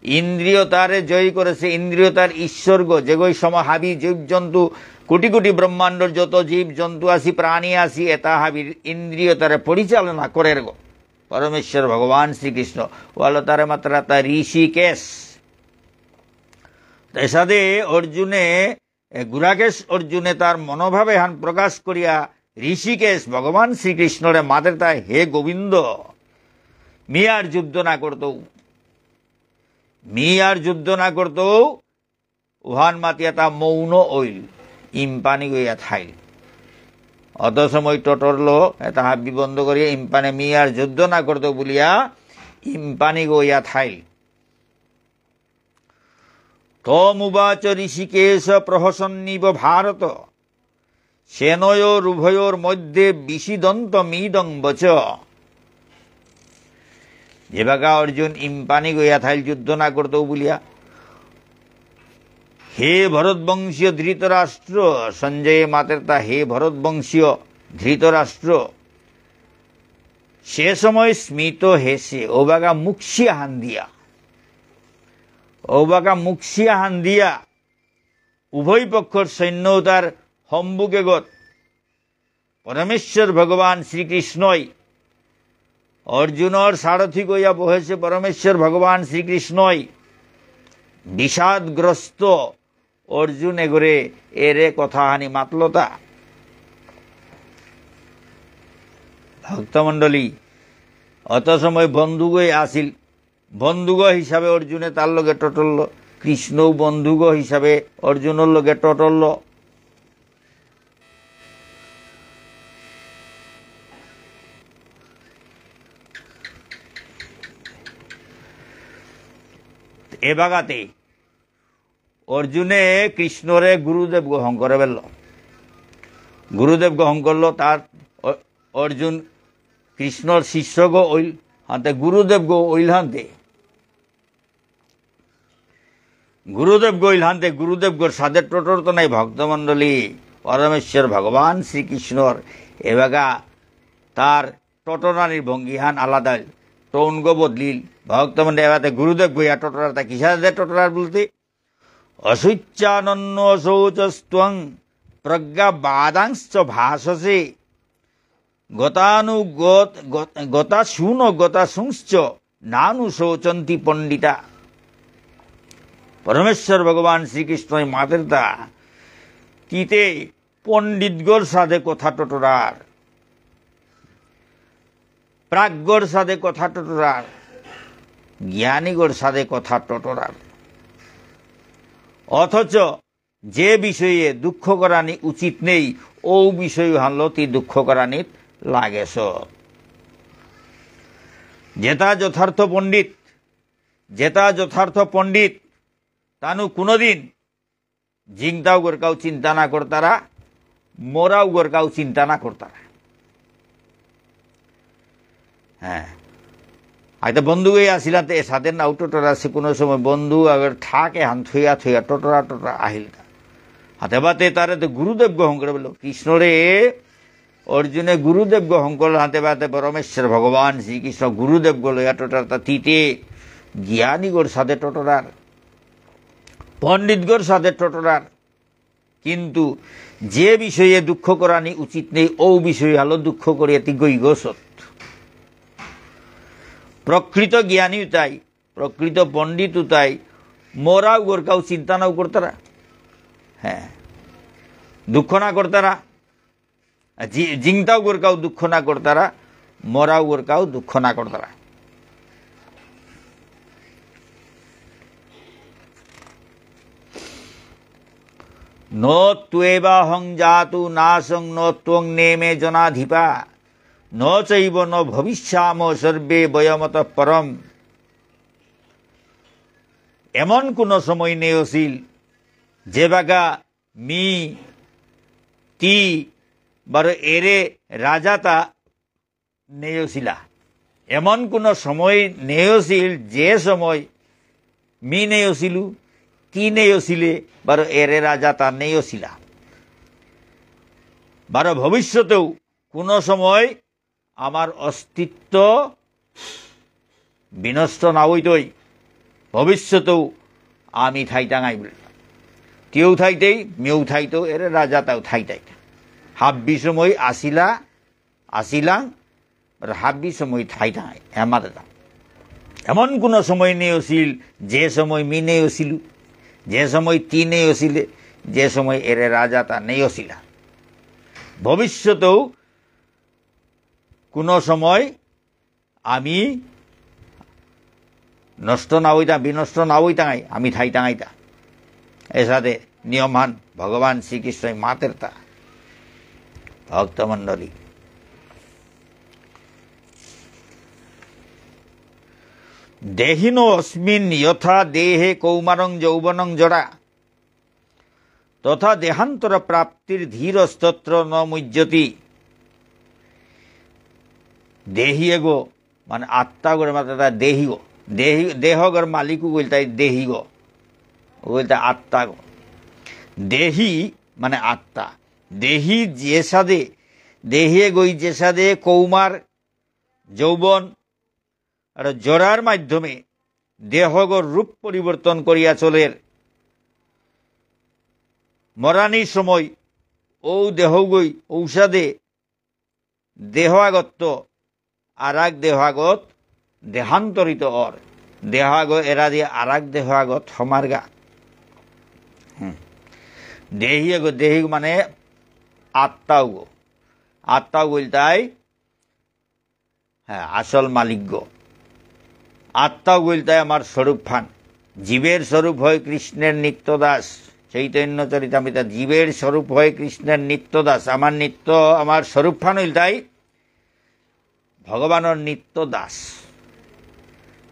ইন্দ্রিয় তারে জয় করেসে, ইন্দ্রিয় তার ঈশ্বরগো, যেগো সম হাবি জীবজন্তু, কোটি কোটি ব্রহ্মাণ্ডর যত জীবজন্তু আসি, প্রাণী আসি, এতা হাবির ইন্দ্রিয় তারে পরিচালনা করেরগো। পরমেশ্বর ভগবান শ্রীকৃষ্ণ, ওয়ালো তারে মাততারা তা ঋষিকেশ। এসাদে অর্জুনে, এ, গুড়াকেশ অর্জুনে তার মনোভাব এহান প্রকাশ করিয়া ঋষিকেশ ভগবান শ্রীকৃষ্ণরে মাতের তা, "হে গোবিন্দ, মি আর যুদ্ধ না করতৌ, মি আর যুদ্ধ না করতৌ।" উহান মাতিয়া তা মৌন অইল, ইম্পানি গইয়া থাইল। অত সময় টটরলো, এতা হাবি বন্ধ করিয়া ইম্পানি মি আর যুদ্ধ না করতৌ বুলিয়া ইম্পানি গইয়া থাইল। তমুবাচ ঋষিকেশ প্রহসন্নিব ভারত। সেনয়োরুভয়োর্মধ্যে বিষীদন্তমিদং বচ। যেবাকা অর্জুন ইম্পানি গইয়া থাইল যুদ্ধ না করতৌ বুলিয়া, "হে ভরতবংশীয় ধৃতরাষ্ট্র", সঞ্জয়ে মাতের তা, "হে ভরতবংশীয় ধৃতরাষ্ট্র", সে সময় স্মিত হেসে, ওবাকা মুকসিয়া হান দিয়া, ওবাকা মুকসিয়া হান দিয়া, উভয় পক্ষর সৈন্য তার হম্বুকেগত পরমেশ্বর ভগবান শ্রীকৃষ্ণই, অর্জুনর সারথি গইয়া বহেসে পরমেশ্বর ভগবান শ্রীকৃষ্ণই। বিষাদগ্রস্ত অর্জুন এগরে এরে কথা হানি মাতলতা। ভক্তমণ্ডলী, অত সময় বন্ধুগই আসিল, বন্ধুগ হিসাবে অর্জুনে তার লগে টটরল, কৃষ্ণও বন্ধুগ হিসাবে অর্জুনর লগে টটরল। এবাগাতে অর্জুনে কৃষ্ণরে গুরুদেবগ হঙকরে বেলল। গুরুদেবগ হঙকরল, তার অ-, অর্জুন কৃষ্ণর শিষ্যগ অইল, হানতে গুরুদেবগ অইল হানতে। গুরুদেবগ অইল হানতে গুরুদেবগর সাদে টটরত নাই ভক্তমণ্ডলী। পরমেশ্বর ভগবান শ্রীকৃষ্ণর এবাকা তার টটরানির ভঙ্গিহান আলাদা অইল। টোনগ বদলিল। ভক্তমণ্ডলী এবাতে গুরুদেবগ ইয়া টটরার তা কিসাদে টটরার বুলতে? অশৌচানন্বশৌচস্ত্বং প্রজ্ঞাবাদাংশ্চ ভাষসে। গতানুগত-, গত-, গতাসূনগতাসূংশ্চ নানুশোচন্তি পণ্ডিতা। পরমেশ্বর ভগবান শ্রীকৃষ্ণই মাতেরতা, তিতে পণ্ডিতগর সাদে কথা টটরার, প্রাজ্ঞর সাদে কথা টটরার, জ্ঞানীগর সাদে কথা টটরার। অথচ যে বিষয়ে দুঃখ করানি উচিত নেই, ও বিষয় হানলো তি দুঃখ করানিত লাগেস। যেতা যথার্থ পণ্ডিত, যেতা যথার্থ পণ্ডিত, তানু কোনোদিন জিংতা উগর কাউ চিন্তা না করতারা, মরা উগর কাউ চিন্তা না করতারা। হ্যাঁ। আইতা বন্ধু গই আসিলা তে সাথে না উঠো টোরা সে কোনো সময় বন্ধু আগর ঠাকে হান থইয়া থইয়া টোটরা টোটরা আহিলতা। হাতে বাতে তারে তো গুরুদেব গ্রহণ করে বলল, কৃষ্ণরে অর্জুনে গুরুদেব গ্রহণ করল, হাতে বাতে পরমেশ্বর ভগবান শ্রীকৃষ্ণ গুরুদেব গো লইয়া টোটরার তা তিতে জ্ঞানীগর সাথে টোটরার, পণ্ডিতগর সাথে টোটরার। কিন্তু যে বিষয়ে দুঃখ করানি উচিত নেই, ও বিষয়ে হালো দুঃখ করিয়া তি গই গসত। প্রকৃত জ্ঞানী উতাই, প্রকৃত পণ্ডিত উতাই, মরা উগর কাউ চিন্তা নাও করতারা। হ্যাঁ, দুঃখ না করতারা। জি-, জিংতা উগর কাউ দুঃখ না করতারা, মরা উগর কাউ দুঃখ না করতারা। ন ত্বেবাহং জাতু নাসং ন ত্বং নেমে জনাধিপা, ন চৈব ন ভবিষ্যাম সর্বে বয়মতঃ পরম। এমন কোনো সময় নেই অসিল, যেবাকা মি, তি, বারো এরে রাজাতা নেয়সিলা। এমন কোনো সময় নেয়সিল, যে সময় মি নেয়সিলু, তি নেয়সিলে, বারো এরে রাজাতা নেয়সিলা। বারো ভবিষ্যতেও কোনো সময় আমার অস্তিত্ব বিনষ্ট না হইতই, ভবিষ্যতেও আমি থাইতাঙাই বলে। তিও থাইতেই, মিও থাইতো, এরে রাজাতাও থাইতাই। হাব্বি সময় আসিলা, আসিলাং, আর হাব্বি সময় থাইতাঙাই, এমাতে তা। এমন কোনো সময় নেই অসিল, যে সময় মি নেই অসিলু, যে সময় তি নেই অসিলে, যে সময় এরে রাজাতা নেই অসিলা। ভবিষ্যতেও কোনো সময় আমি নষ্ট না হইতাম, বিনষ্ট না হইতাঙাই, আমি থাইতাঙাইতা। এসাদে নিয়মহান ভগবান শ্রীকৃষ্ণই মাতেরতা। ভক্তমণ্ডলী, দেহিনো অস্মিন যথা দেহে কৌমারং যৌবনং জরা। তথা দেহান্তর প্রাপ্তির ধীরস্তত্র ন মুহ্যতি। দেহি এগো, মানে আত্মা গরে মাত্র তা দেহি গো। দেহি, দেহগর মালিক উগইল তাই দেহি গো। উগইল তাই আত্মা গো। দেহি মানে আত্মা। দেহি যেসাদে, দেহি এগই যেসাদে কৌমার, যৌবন, আর জরার মাধ্যমে দেহগর রূপ পরিবর্তন করিয়া চলের। মরানির সময় ও দেহগই ঔসাদে দেহ আগত্ত আরাক দেহ আগত দেহান্তরিত অর। দেহ আগ এরা দিয়ে আরাক দেহ আগত হমারগা। হুম। দেহি আগ, দেহি মানে আত্মাগ। আত্মাগ ইলতাই হ্যাঁ, আসল মালিকগ। আত্মাগ ইলতাই আমার স্বরূপহান। জীবের স্বরূপ হয় কৃষ্ণের নিত্য দাস। চৈতন্য চরিতামৃত, জীবের স্বরূপ হয় কৃষ্ণের নিত্য দাস। আমার নিত্য, আমার স্বরূপহান ইলতাই ভগবানর নিত্য দাস।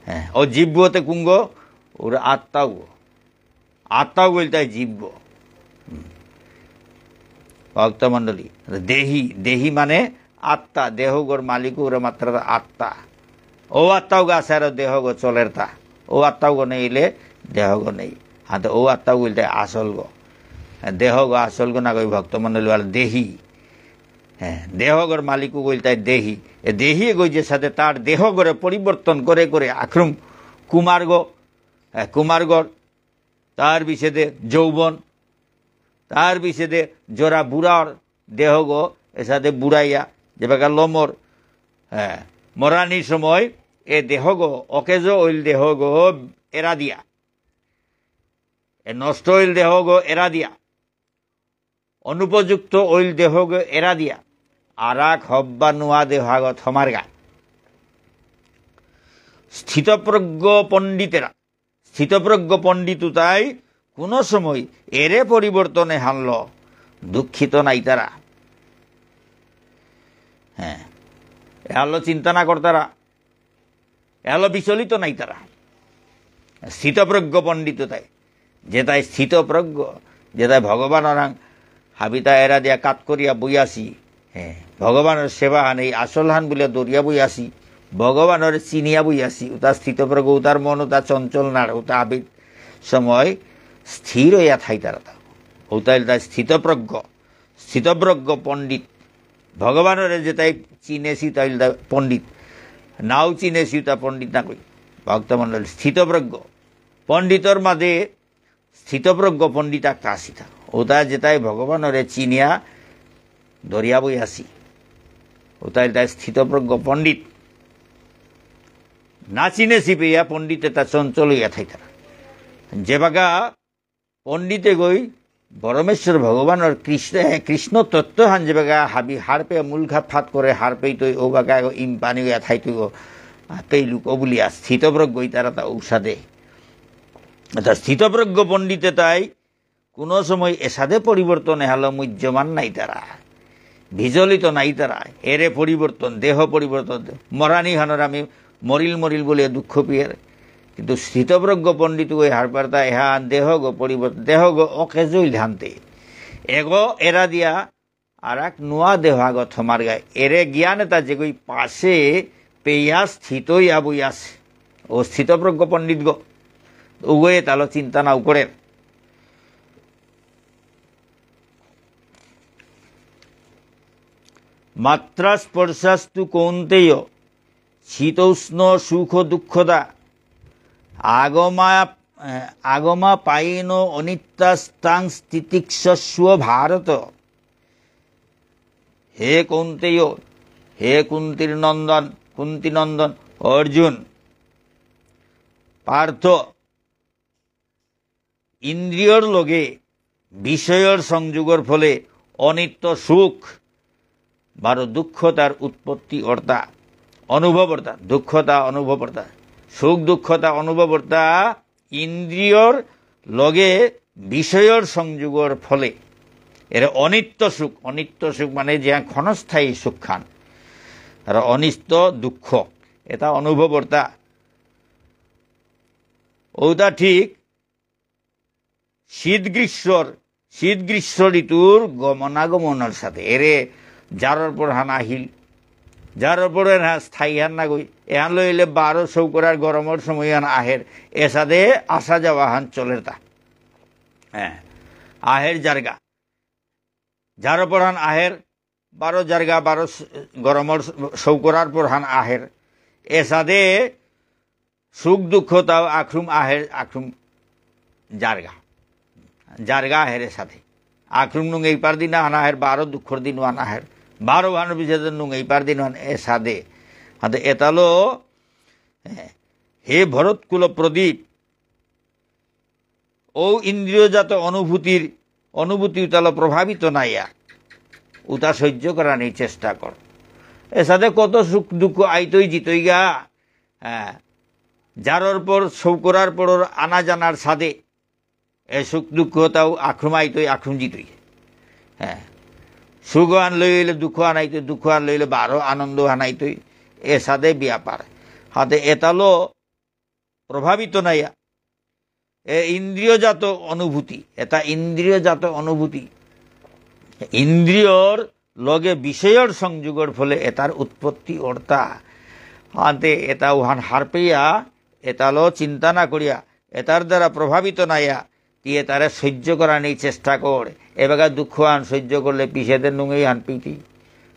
হ্যাঁ, ও জীবগ তে কুঙগ, ওর আত্মাগ। আত্মাগ ইলতাই জীবগ। হুম। ভক্তমণ্ডলী, দেহি, দেহি মানে আত্মা, দেহগর মালিক ওরে মাত্র আত্মা। ও আত্মাগ আছে আর দেহগ চলের তা। ও আত্মাগ নেইলে দেহগ নেই। হাতে ও আত্মাগ ইলতাই আসলগ। দেহগ আসলগ না কই ভক্তমণ্ডলী আর দেহি। হ্যাঁ, দেহগর মালিকগ ইলতাই দেহি। এ দেহিগ যেসাদে তার দেহগরে পরিবর্তন করে করে আখরুম কুমারগ, হ্যাঁ, কুমারগর তার পিছেদে যৌবন, তার পিছেদে জরা বুড়ার দেহগ, এসাদে বুড়াইয়া, যেবাকা লমর, হ্যাঁ, মরানির সময় এ দেহগ, অকেজ অইল দেহগ এরা দিয়া। এ নষ্ট হইল দেহগ এরা দিয়া, অনুপযুক্ত হইল দেহগ এরা দিয়া, আরাক হব্বা নুয়া দেহাগত হমারগা। স্থিতপ্রজ্ঞ পণ্ডিতেরা, স্থিতপ্রজ্ঞ পণ্ডিত উতাই কোনো সময় এরে পরিবর্তনে হানল দুঃখিত নাইতারা। হ্যাঁ, এহানলো চিন্তা না করতারা, এহানলো বিচলিত নাইতারা। স্থিতপ্রজ্ঞ পণ্ডিত উতাই, যেতাই স্থিতপ্রজ্ঞ, যেতাই ভগবানরাং হাবিতা এরা দিয়া কাত করিয়া বইয়াছি, হ্যাঁ, ভগবানর সেবা হান এই আসল হান বুলিয়া দরিয়া বইয়াছি, ভগবানরে চিনিয়া বইয়াছি, উতা স্থিতপ্রজ্ঞ, উতার মন উতা চঞ্চল নার, উতা হাবিত সময় স্থির হইয়া থাইতারা তা। উতা ইলতা স্থিতপ্রজ্ঞ, স্থিতপ্রজ্ঞ পণ্ডিত। ভগবানরে যেতাই চিনেছি তা ইলতা পণ্ডিত, নাও চিনেছি তা পণ্ডিত না কই। ভক্তমণ্ডলী, স্থিতপ্রজ্ঞ পণ্ডিতর মাঝে স্থিতপ্রজ্ঞ পণ্ডিত একটা আসিতা। উতা যেতাই ভগবানরে চিনিয়া দরিয়া বই আসি। উতা ইলতা স্থিতপ্রজ্ঞ পণ্ডিত। না চিনেছি পেয়া পণ্ডিত এতা চঞ্চল হইয়া থাইতারা। যেবাকা পণ্ডিতে গই পরমেশ্বর ভগবানর কৃষ্ণ, এ, কৃষ্ণ তত্ত্ব হান যেবাকা হাবি হারপে মূল ঘাত ফাত করে হারপেই তৈ ও বাকা এগো ইম্পানি হইয়া থাইতই গো, আ, পেইলুক ও বুলিয়া স্থিতপ্রজ্ঞ ইতারা তা ঔসাদে। তা স্থিতপ্রজ্ঞ পণ্ডিতে তাই কোনো সময় এসাদে পরিবর্তন এহালো মুহ্যমান নাইতারা, বিচলিত নাইতারা। এরে পরিবর্তন, দেহ পরিবর্তন, মরানি হানর আমি মরিল মরিল বলে দুঃখ পিয়ের। কিন্তু স্থিতপ্রজ্ঞ পণ্ডিত ওই হারপারতা এহান দেহগ পরিবর্তন, দেহগ অকেজইল হানতে। এগো এরা দিয়া আর এক নুয়া দেহ আগত হমার গায়। এরে জ্ঞান এতা যেগই পাশে পেয়া স্থিত ইয়া বই আছে। ও স্থিতপ্রজ্ঞ পণ্ডিত গো। উগয়ে তালো চিন্তা নাও করে। মাত্রা স্পর্শাস্তু কৌন্তেয় শীতোষ্ণ সুখ দুঃখদা আগমা, এ, আগমাপায়িনো অনিত্যাস্তাং তিতিক্ষস্ব ভারত। হে কৌন্তেয়, হে কুন্তির নন্দন, কুন্তিনন্দন অর্জুন, পার্থ, ইন্দ্রিয়র লগে বিষয়র সংযোগর ফলে অনিত্য সুখ বারো দুঃখতার উৎপত্তি অর্তা, অনুভব অর্তা, দুঃখতা অনুভব অর্তা, সুখ দুঃখতা অনুভব অর্তা ইন্দ্রিয়র লগে বিষয়র সংযোগর ফলে এর অনিত্য সুখ, অনিত্য সুখ মানে যে ক্ষণস্থায়ী সুখহান, আর অনিত্য দুঃখ, এতা অনুভব অর্তা। ওটা ঠিক শীত গ্রীষ্মর, শীত গ্রীষ্ম ঋতুর গমনাগমনর সাথে। এরে জারর পর হান আহিল, জারর পর এর হান স্থায়ী হান না গই। এহান লইলে বারো সৌকরার গরমর সময় হান আহের। এসাদে আসা যাওয়া হান চলের তা। হ্যাঁ, আহের জারগা। জারর পর হান আহের, বারো জারগা, বারো স-, গরমর স-, সৌকরার পর হান আহের। এসাদে সুখ দুঃখ তাও আখরুম আহের, আখরুম জারগা। জারগা আহের এসাদে। আখরুম নুঙেই পার দিন আহান আহের, বারো দুঃখর দিন আহান আহের। বারো ভানুর পিছেদে নুঙেই পার দিন আহান এসাদে। হাতে এতালো, হ্যাঁ, হে ভরতকুল প্রদীপ, ও ইন্দ্রিয়জাত অনুভূতির, অনুভূতি উতালো প্রভাবিত নাইয়া, উতা সহ্য করানি চেষ্টা কর। এসাদে কত সুখ দুঃখ আইতই জিতইগা, হ্যাঁ, জারর পর সৌকরার পরর আনা জানার সাদে, এ সুখ দুঃখ তাও আখরুম আইতই, আখরুম জিতই। হ্যাঁ, সুখ আন লইলে দুঃখ আনাইতই, দুঃখ আন লইলে বারো আনন্দ আনাইতই, এসাদে ব্যাপার। হাতে এতালো প্রভাবিত নাইয়া। এ ইন্দ্রিয়জাত অনুভূতি, এটা ইন্দ্রিয়জাত অনুভূতি। ইন্দ্রিয়র লগে বিষয়র সংযোগর ফলে এটার উৎপত্তি অর্তা। আনতে এটা উহান হারপেয়া, এটালো চিন্তা না করিয়া, এটার দ্বারা প্রভাবিত নাইয়া, তি এটারে সহ্য করানি চেষ্টা কর। এবাকা দুঃখ আন সহ্য করলে পিছেদে নুঙেই আন পিতি।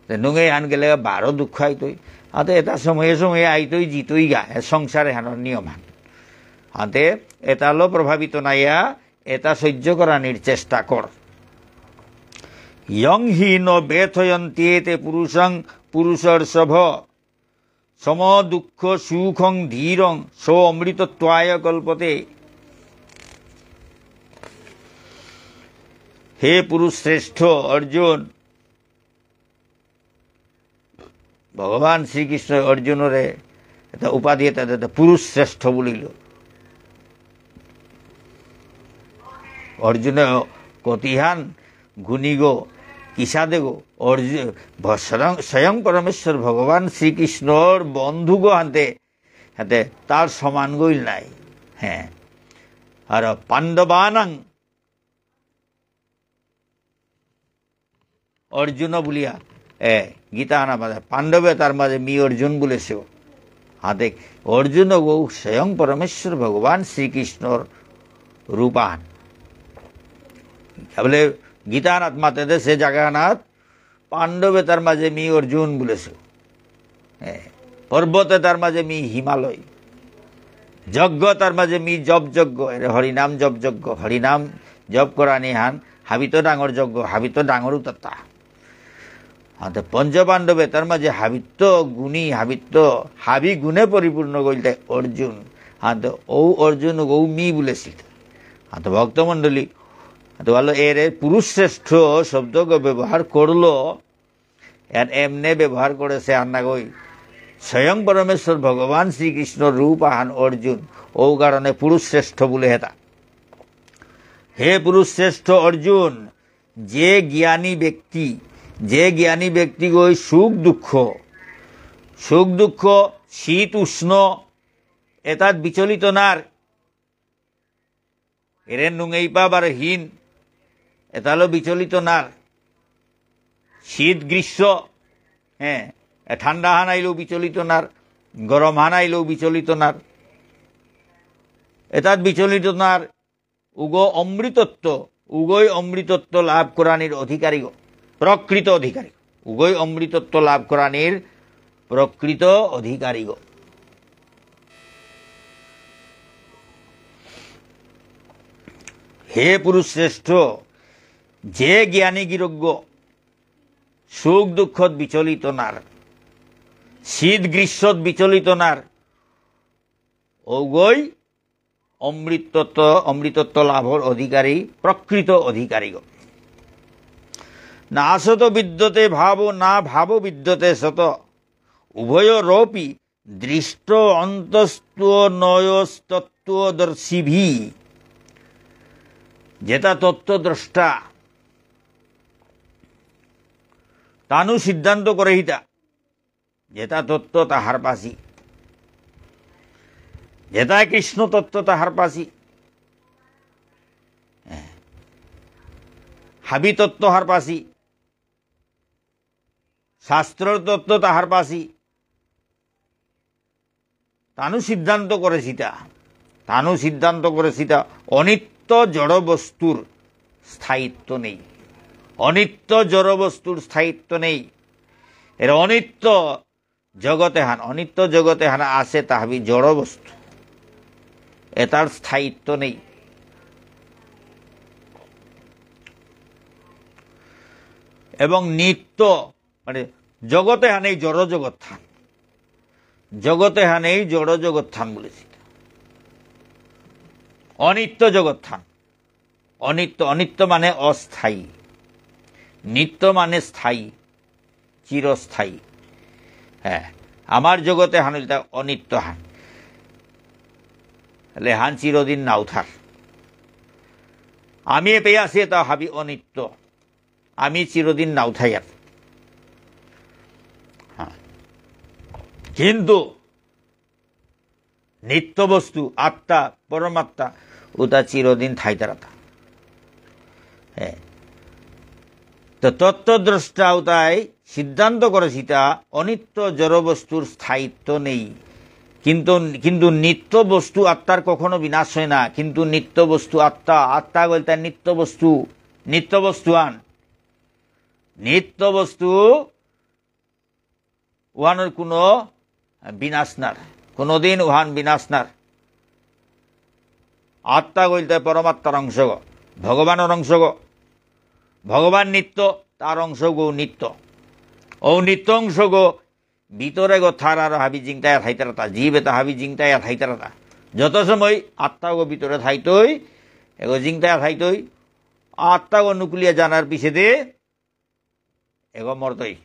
তে নুঙেই আন গেলে বারো দুঃখ আইতই। আতে এটা সময়ে সময়ে আইতই জিতই গা, এ সংসারে হানোর নিয়ম হান। আতে এটালো প্রভাবিত নাইয়া, এটা সহ্য করানির চেষ্টা কর। যং হি ন ব্যথয়ন্ত্যেতে পুরুষং পুরুষর্ষভ। সম দুঃখ সুখং ধীরং স অমৃতত্বায় কল্পতে। হে পুরুষ শ্রেষ্ঠ অর্জুন, ভগবান শ্রীকৃষ্ণ অর্জুনরে এটা উপাধি এটা, এটা পুরুষ শ্রেষ্ঠ বুলিল। অর্জুন কতিহান গুণীগ, কিসাদেগ, অর্জু-, ভ-, স্বয়ং, স্বয়ং পরমেশ্বর ভগবান শ্রীকৃষ্ণর বন্ধুগ হাতে, হাতে তার সমান গইল নাই। হ্যাঁ। আর পাণ্ডবানাং অর্জুন বুলিয়া, এ, গীতা আনা মাঝে, পাণ্ডবে তার মাঝে মি অর্জুন বুলেসে। হাতে অর্জুন গো স্বয়ং পরমেশ্বর ভগবান শ্রীকৃষ্ণর রূপান। বলে গীতা আনাত মাতে দে সে জায়গা আনাত পাণ্ডবে তার মাঝে মি অর্জুন বুলেসে। এ, পর্বত এতার মাঝে মি হিমালয়। যজ্ঞ এতার মাঝে মি জপ যজ্ঞ, এরে হরিনাম জপ যজ্ঞ, হরিনাম জপ করানি হান, হাবিত ডাঙর যজ্ঞ, হাবিত ডাঙর উতাতা। হাতে পঞ্চপাণ্ডব এতার মাঝে হাবিত গুণী, হাবিত হাবি গুণে পরিপূর্ণ গইলতে অর্জুন। হাতে ও অর্জুন গৌ মি বুলেসিল। হাতে ভক্তমণ্ডলী, হাতে ভালো এরে পুরুষ শ্রেষ্ঠ শব্দকে ব্যবহার করলো, এর এমনে ব্যবহার করেসে আন্নাগই। স্বয়ং পরমেশ্বর ভগবান শ্রীকৃষ্ণ রূপ আহান অর্জুন, ও কারণে পুরুষ শ্রেষ্ঠ বুলে হেতা। হে পুরুষ শ্রেষ্ঠ অর্জুন, যে জ্ঞানী ব্যক্তি, যে জ্ঞানী ব্যক্তি গই সুখ দুঃখ, সুখ দুঃখ, শীত উষ্ণ, এতাত বিচলিত নার, এরে নুঙেইপা বারো হিন, এতালো বিচলিত নার। শীত গ্রীষ্ম, হ্যাঁ, এ ঠান্ডা হানাইলেও বিচলিত নার, গরম হানাইলেও বিচলিত নার। এতাত বিচলিত নার, উগ অমৃতত্ব, উগই অমৃতত্ব লাভ করানির অধিকারীগ, প্রকৃত অধিকারী। উগই অমৃতত্ব লাভ করানির প্রকৃত অধিকারীগ। হে পুরুষ শ্রেষ্ঠ, যে জ্ঞানী গিরকগ সুখ দুঃখত বিচলিত নার, শীত গ্রীষ্মত বিচলিত নার, ঔগই অমৃতত্ব, অমৃতত্ব লাভর অধিকারী, প্রকৃত অধিকারীগ। নাসত বিদ্যতে ভাব, না ভাব বিদ্যতে সত। উভয়োরপি দৃষ্ট অন্তস্তোঽনয়স্তত্ত্বদর্শিভিঃ। যেতা তত্ত্বদ্রষ্টা, তানু সিদ্ধান্ত করেসিতা, যেতা তত্ত্ব তা হারপাসি, যেতা কৃষ্ণ তত্ত্ব তা হারপাসি, হাবি তত্ত্ব হারপাসি, শাস্ত্রর তত্ত্ব তা হারপাসি, তানু সিদ্ধান্ত করেসিতা, তানু সিদ্ধান্ত করেসিতা, অনিত্য জড় বস্তুর স্থায়িত্ব নেই। অনিত্য জড় বস্তুর স্থায়িত্ব নেই। এর অনিত্য জগত এহান, অনিত্য জগত এহান আছে, তা হাবি জড় বস্তু। এতার স্থায়িত্ব নেই। এবং নিত্য, মানে, জগত এহান এই জড় জগত থান। জগত এহান এই জড় জগত থান বুলেসিতা। অনিত্য জগত থান। অনিত্য, অনিত্য মানে অস্থায়ী। নিত্য মানে স্থায়ী, চিরস্থায়ী। হ্যাঁ, আমার জগত এহান ইলতা অনিত্য হান। লেহান চিরদিন নাউথার। আমি এপেই আছি, এতা হাবি অনিত্য। আমি চিরদিন নাউথাইয়ার। হ্যাঁ। কিন্তু নিত্য বস্তু, আত্মা, পরমাত্মা, উতা চিরদিন থাইতারাতা। হ্যাঁ। তো তত্ত্বদ্রষ্টা উতাই সিদ্ধান্ত করেসিতা, অনিত্য জড় বস্তুর স্থায়িত্ব নেই। কিন্তু, কিন্তু নিত্য বস্তু আত্মার কখনো বিনাশ হয় না। কিন্তু নিত্য বস্তু আত্মা, আত্মা বলতে নিত্য বস্তু, নিত্য বস্তু আন। নিত্য বস্তু ওহানর কোনো বিনাশ নার, কোনোদিন ওহান বিনাশ নার। আত্মা গইলতে পরমাত্মার অংশগ, ভগবানর অংশগ। ভগবান নিত্য, তার অংশগ নিত্য। ও নিত্য অংশগ ভিতরে গো থার আর হাবি জিংতায়া থাইতারাতা, জীব এতা হাবি জিংতায়া থাইতারাতা। যত সময় আত্মাগ ভিতরে থাইতই, এগো জিংতায়া থাইতই, আত্মাগো নুকুলিয়া জানার পিছেদে এগো মরতই।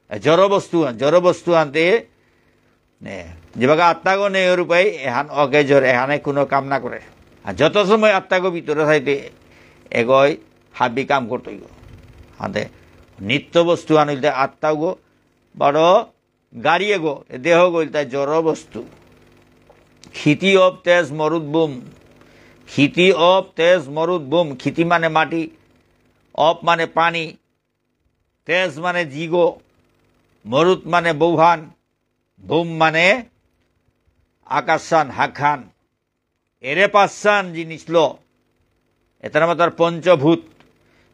এ জড় বস্তু, জড় বস্তু আনতে, নে, যেবাকা আত্মাগো নেই রূপাই, এহান অকেজর, এহানে কোনো কাম না করে। আর যত সময় আত্মাগো ভিতরে থাইতে, এগোয় হাবি কাম করতই গো। আনতে নিত্য বস্তু আনিলতে আত্মাগো, বড় গাড়ি এগো, এ দেহ গো ইলতাই জড় বস্তু। ক্ষিতি অপ তেজ মরুৎ ব্যোম। ক্ষিতি অপ তেজ মরুৎ ব্যোম। ক্ষিতি মানে মাটি, অপ মানে পানি, তেজ মানে জিগো, মরুৎ মানে বৌহান, ব্যোম মানে আকাশহান, হাকহান। এরে পাঁচহান জিনিসলো, এতার মাতার পঞ্চভূত,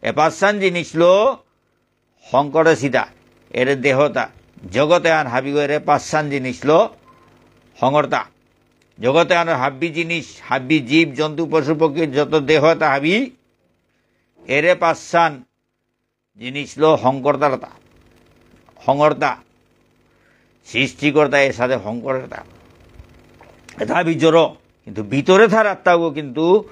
এ পাঁচহান জিনিসলো হংকরে সিধা, এরে দেহতা, জগতে আন হাবিগো এরে পাঁচহান জিনিসলো হঙরতা। জগতে আন হাব্বি জিনিস, হাব্বি জীব, জন্তু, পশু, পক্ষী, যত দেহতা হাবি, এরে পাঁচহান জিনিসলো হংকর্তারতা, হঙরতা, সৃষ্টিকর্তা এসাদে হংকর্তা। এতা বি জড়, কিন্তু ভিতরে থার আত্মাগো কিন্তু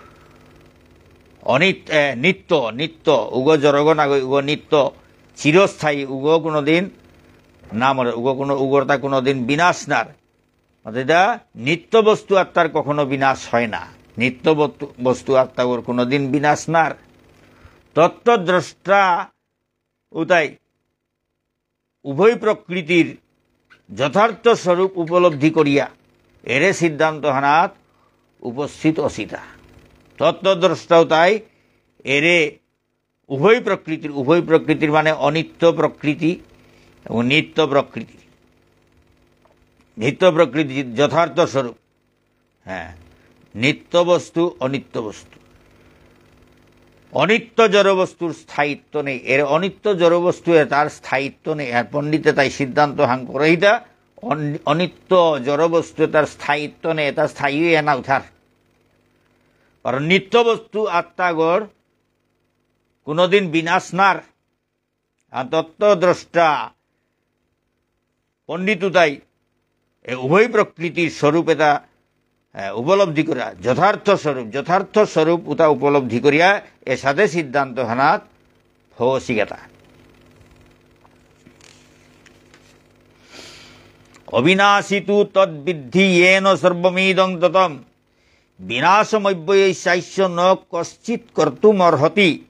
অনিত-, এ, নিত্য, নিত্য, উগো জড়গ নাগই, উগো নিত্য, চিরস্থায়ী, উগো কোনোদিন না মরে, উগো কোনো, উগরতা কোনোদিন বিনাশ নার। অর্থাৎ এটা নিত্য বস্তু আত্মার কখনো বিনাশ হয় না। নিত্য বস্তু, বস্তু আত্মাগর কোনোদিন বিনাশ নার। তত্ত্বদ্রষ্টা উতাই উভয় প্রকৃতির যথার্থ স্বরূপ উপলব্ধি করিয়া এরে সিদ্ধান্ত হানাত উপস্থিত অসিতা। তত্ত্বদ্রষ্টা উতাই এরে উভয় প্রকৃতির, উভয় প্রকৃতির মানে অনিত্য প্রকৃতি এবং নিত্য প্রকৃতি। নিত্য প্রকৃতি যথার্থ স্বরূপ। হ্যাঁ, নিত্য বস্তু, অনিত্য বস্তু। অনিত্য জড় বস্তুর স্থায়িত্ব নেই। এর অনিত্য জড় বস্তু এতার স্থায়িত্ব নেই। আর পণ্ডিতে তাই সিদ্ধান্ত হান করেইতা, অন-, অনিত্য জড় বস্তু এতার স্থায়িত্ব নেই, এতা স্থায়ী হয়ে না উঠার। কারণ নিত্য বস্তু আত্মাগর কোনোদিন বিনাশ নার। আর তত্ত্বদ্রষ্টা পণ্ডিত উতাই এ উভয় প্রকৃতির স্বরূপ এতা, এ, উপলব্ধি করা, যথার্থ স্বরূপ, যথার্থ স্বরূপ উতা উপলব্ধি করিয়া এসাদে সিদ্ধান্ত হানাত ফৌসিগাতা। অবিনাশী তু তদ্বিদ্ধি যেন সর্বমিদং ততম। বিনাশমব্যয়স্যাস্য ন কশ্চিৎ কর্তুমর্হতি।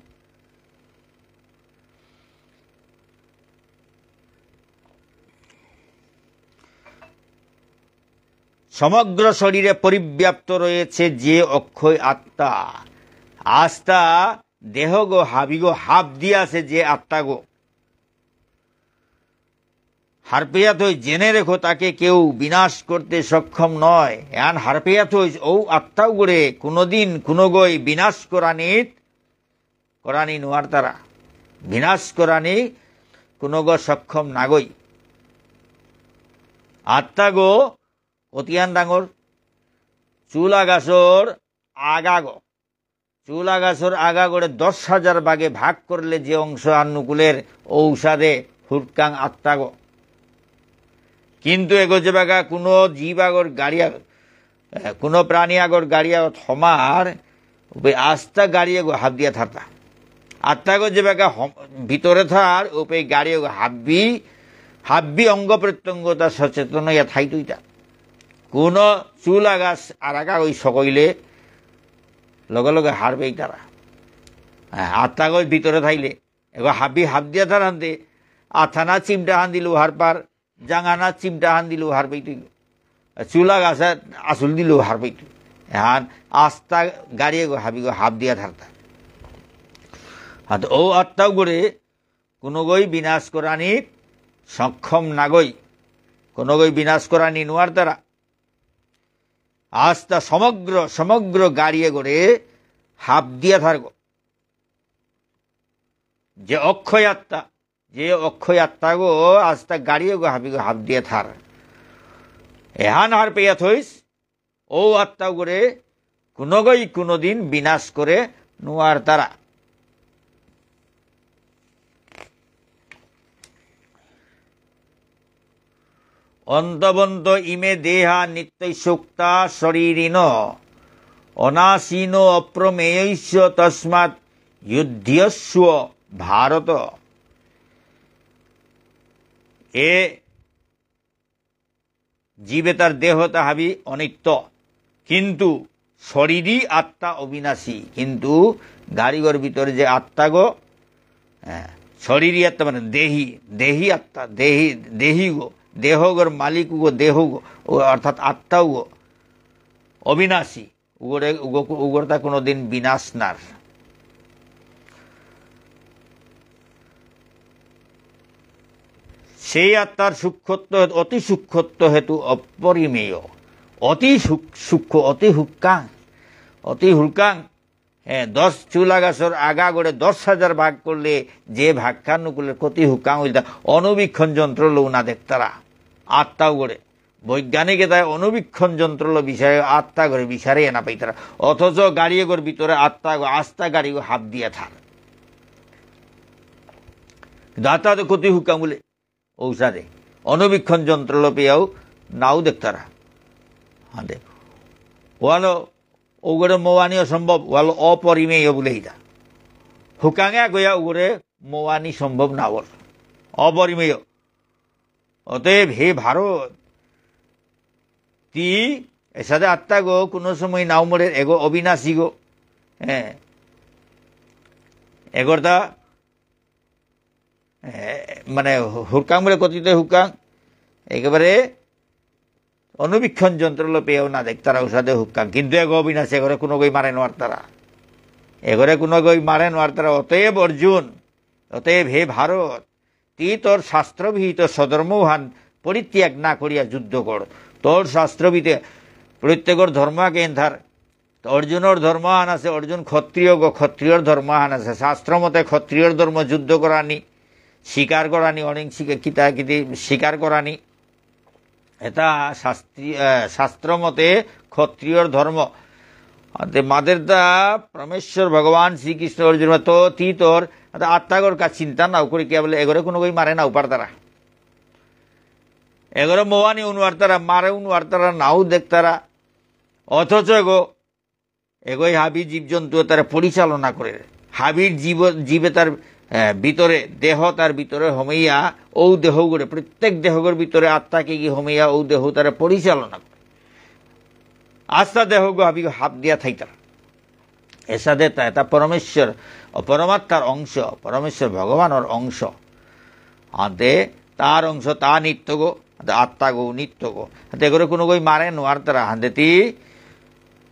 সমগ্র শরীরে পরিব্যাপ্ত রয়েছে যে অক্ষয় আত্মা। আস্তা দেহগো হাবিগো হাফ দিয়া আছে যে আত্মাগো। হারপেয়া থই জেনে রেখো, তাকে কেউ বিনাশ করতে সক্ষম নয়। এহান হারপেয়া থই ও আত্মাগরে কোনোদিন কোনোগই বিনাশ করানিত, করানি নোয়ারতারা। বিনাশ করানি কোনোগ সক্ষম নাগই। আত্মাগো অতিয়ান ডাঙর চুলা গাছর আগাগো। চুলা গাছর আগাগরে দশ হাজার ভাগে ভাগ করলে যে অংশ আর নুকুলের ঔষধে হুরকাং আত্মাগো। কিন্তু এগো যেবাকা কোনো জীব আগর গাড়ি আগ-, এ, কোনো প্রাণী আগর গাড়ি আগত হমার, উপে আস্তা গাড়ি এগো হাত দিয়া থারতা। আত্মাগো যেবাকা হম-, ভিতরে থার, উপে গাড়ি এগো হাব্বি, হাব্বি অঙ্গ প্রত্যঙ্গ তা সচেতন ইয়া থাইতইতা। কোনো চুলা গাছ আর আগা ওই সকইলে লগে লগে হারপেইতারা। হ্যাঁ, আত্মাগো ভিতরে থাইলে, এগো হাবি হাত দিয়া থারান্তে, আথানা চিমটা হান দিলেও হারপার, জাঙানা চিমটা হান দিলেও হারপেইতই। চুলা গাছা আসুল দিলেও হারপেইতই। এহান আস্তা গাড়ি এগো হাবিগো হাত দিয়া থারতা। আর ও আত্মাগরে কোনোগই বিনাশ করানি সক্ষম নাগই। কোনোগই বিনাশ করানি নোয়ারতারা। আস্তা সমগ্র, সমগ্র গাড়ি এগরে হাফ দিয়া থারগো। যে অক্ষয় আত্মা, যে অক্ষয় আত্মাগো আস্তা গাড়ি এগো হাবিগো হাফ দিয়া থার। এহান হারপেয়া থইস, ও আত্মাগরে কোনোগই কোনোদিন বিনাশ করে নোয়ারতারা। অন্তবন্ত ইমে দেহা নিত্যস্যোক্তা শরীরিণ। অনাশিনো অপ্রমেয়স্য তস্মাৎ যুধ্যস্ব ভারত। এ জীবেতার দেহতা হাবি অনিত্য, কিন্তু শরীরী আত্মা অবিনাশী। কিন্তু গারিগর ভিতরে যে আত্মাগো, হ্যাঁ, শরীরী আত্মা মানে দেহী, দেহী আত্মা, দেহী, দেহীগো, দেহগর মালিকগো, দেহগো, ও অর্থাৎ আত্মাগো অবিনাশী। উগরে, উগ-, উগরতা কোনোদিন বিনাশ নার। সেই আত্মার সূক্ষ্মত্ব, অতি সূক্ষ্মত্ব হেতু অপরিমেয়। অতি সূক-, সূক্ষ্ম, অতি হুক্কাং, অতি হুলকাং। হ্যাঁ, দশ চুলা গাছর আগা গড়ে দশ হাজার ভাগ করলে যে ভাগখান নুকুলে কতি হুকাং হইতা অণুবীক্ষণ যন্ত্রলো না দেখতারা। আত্মাগরে। বৈজ্ঞানিকে তাই অণুবীক্ষণ যন্ত্রলো বিষয়ে আত্মাগরে বিচারে এনা পাইতারা। অথচ গাড়ি এগর ভিতরে আত্মাগো, আস্তা গাড়িগো হাত দিয়া থার। দাতা তো কতি হুকাং বুলে। ঔসাদে। অণুবীক্ষণ যন্ত্রলো পেয়াও নাও দেখতারা। হাতে। ওয়ালো ওগরে মোয়ানি অসম্ভব, ওয়ালো অপরিমেয় বুলে ইতা। হুকাঙে আগয়া ওগরে মোয়ানি সম্ভব না বল। অপরিমেয়। অতএব হে ভারত, তি এসাদে আত্মাগো কোনো সময় নাও মরে, এগো অবিনাশীগো। হ্যাঁ। এগরতা, এ, মানে হুকাং বুলে কতিতে হুকাং, একেবারে অণুবীক্ষণ যন্ত্রলো পেয়াও না দেখতারা ঔসাদে হুকাং। কিন্তু এগো অবিনাশী, এগরে কোনো গই মারে নোয়ারতারা। এগরে কোনো গই মারে নোয়ারতারা। অতএব অর্জুন, অতএব হে ভারত, তি তোর শাস্ত্রবিহিত স্বধর্মহান পরিত্যাগ না করিয়া যুদ্ধ কর। তোর শাস্ত্রবিহিত প্রত্যেকর ধর্ম আগে এন্ধার। তো অর্জুনর ধর্ম আহান আছে, অর্জুন ক্ষত্রিয়গো, ক্ষত্রিয়র ধর্ম আহান আছে। শাস্ত্র মতে ক্ষত্রিয়র ধর্ম যুদ্ধ করানি, শিকার করানি, অনেক শিকা-, কিতা কিতি শিকার করানি। এটা শাস্ত্রী-, আহ, শাস্ত্র মতে ক্ষত্রিয়র ধর্ম। আতে মাতেরতা পরমেশ্বর ভগবান শ্রীকৃষ্ণ অর্জুন তো তি তোর, আতে আত্মাগর কা চিন্তা নাও করি, কে বলে এগরে কোনো গই মারে নাও পারতারা। এগরে মোয়ানি উনওয়ারতারা, মারে উনওয়ারতারা, নাও দেখতারা। অথচ এগো এগোই হাবি জীবজন্তু তারা পরিচালনা করে। হাবির জীব-, জীবে তার, আহ, ভিতরে, দেহ তার ভিতরে হমেইয়া, ঔ দেহগরে, প্রত্যেক দেহগর ভিতরে আত্মাকে গিয়ে হমেইয়া, ঔ দেহ তারা পরিচালনা করে। আস্তা দেহগো হাবি হাত দিয়া থাইতারা। এসাদে তা, এটা পরমেশ্বর, পরমাত্মার অংশ, পরমেশ্বর ভগবানর অংশ। আতে তার অংশ, তা নিত্যগো, আতে আত্মাগো নিত্যগো। আতে এগরে কোনো গই মারে নোয়ারতারা, হান্দেতি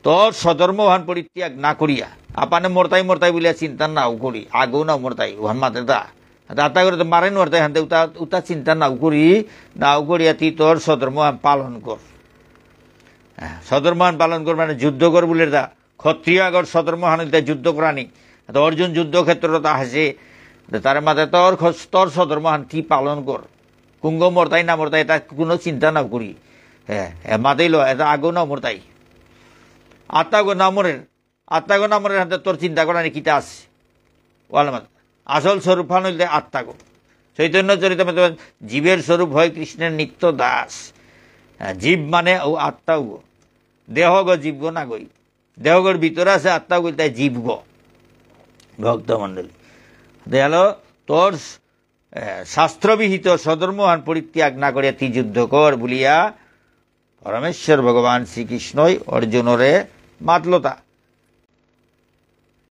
তোর স্বধর্মহান পরিত্যাগ না করিয়া, আপানে মরতাই মরতাই বুলিয়া চিন্তা নাও করি, আগেও নাও মরতাই, ওহান মাতেরতা। আতে আত্মাগরে তো মারে নোয়ারতাই, হান্তে উতা, উতা চিন্তা নাও করি, নাও করিয়া তি তোর স্বধর্মহান পালন কর। হ্যাঁ, স্বধর্মহান পালন কর মানে যুদ্ধ কর বুলেরতা। ক্ষত্রিয় আগর স্বধর্মহান ইলতাই যুদ্ধ করানি। তো অর্জুন যুদ্ধক্ষেত্রত আছে। তো তার মাতে তোর খ-, তোর স্বধর্মহান তি পালন কর। কুঙগো মরতাই না মরতাই, এটা কোনো চিন্তা না করি। হ্যাঁ, এ মাতেইলো, এটা আগো না মরতাই। আত্মাগো না মরের। আত্মাগো না মরের হাতে তোর চিন্তা করানি কিতা আছে? ওয়াল মাত। আসল স্বরূপহান ইলতাই আত্মাগো। চৈতন্য চরিতামৃত, জীবের স্বরূপ হয় কৃষ্ণের নিত্য দাস। হ্যাঁ, জীব মানে ও আত্মাগো। দেহগো জীবগো নাগই। দেহগর ভিতরে আছে আত্মাগো, তাই জীবগো। ভক্তমণ্ডলী। দেহালো তোর, এ, শাস্ত্রবিহিত স্বধর্মহান পরিত্যাগ না করিয়া তি যুদ্ধ কর বুলিয়া পরমেশ্বর ভগবান শ্রীকৃষ্ণই অর্জুনরে মাতলতা।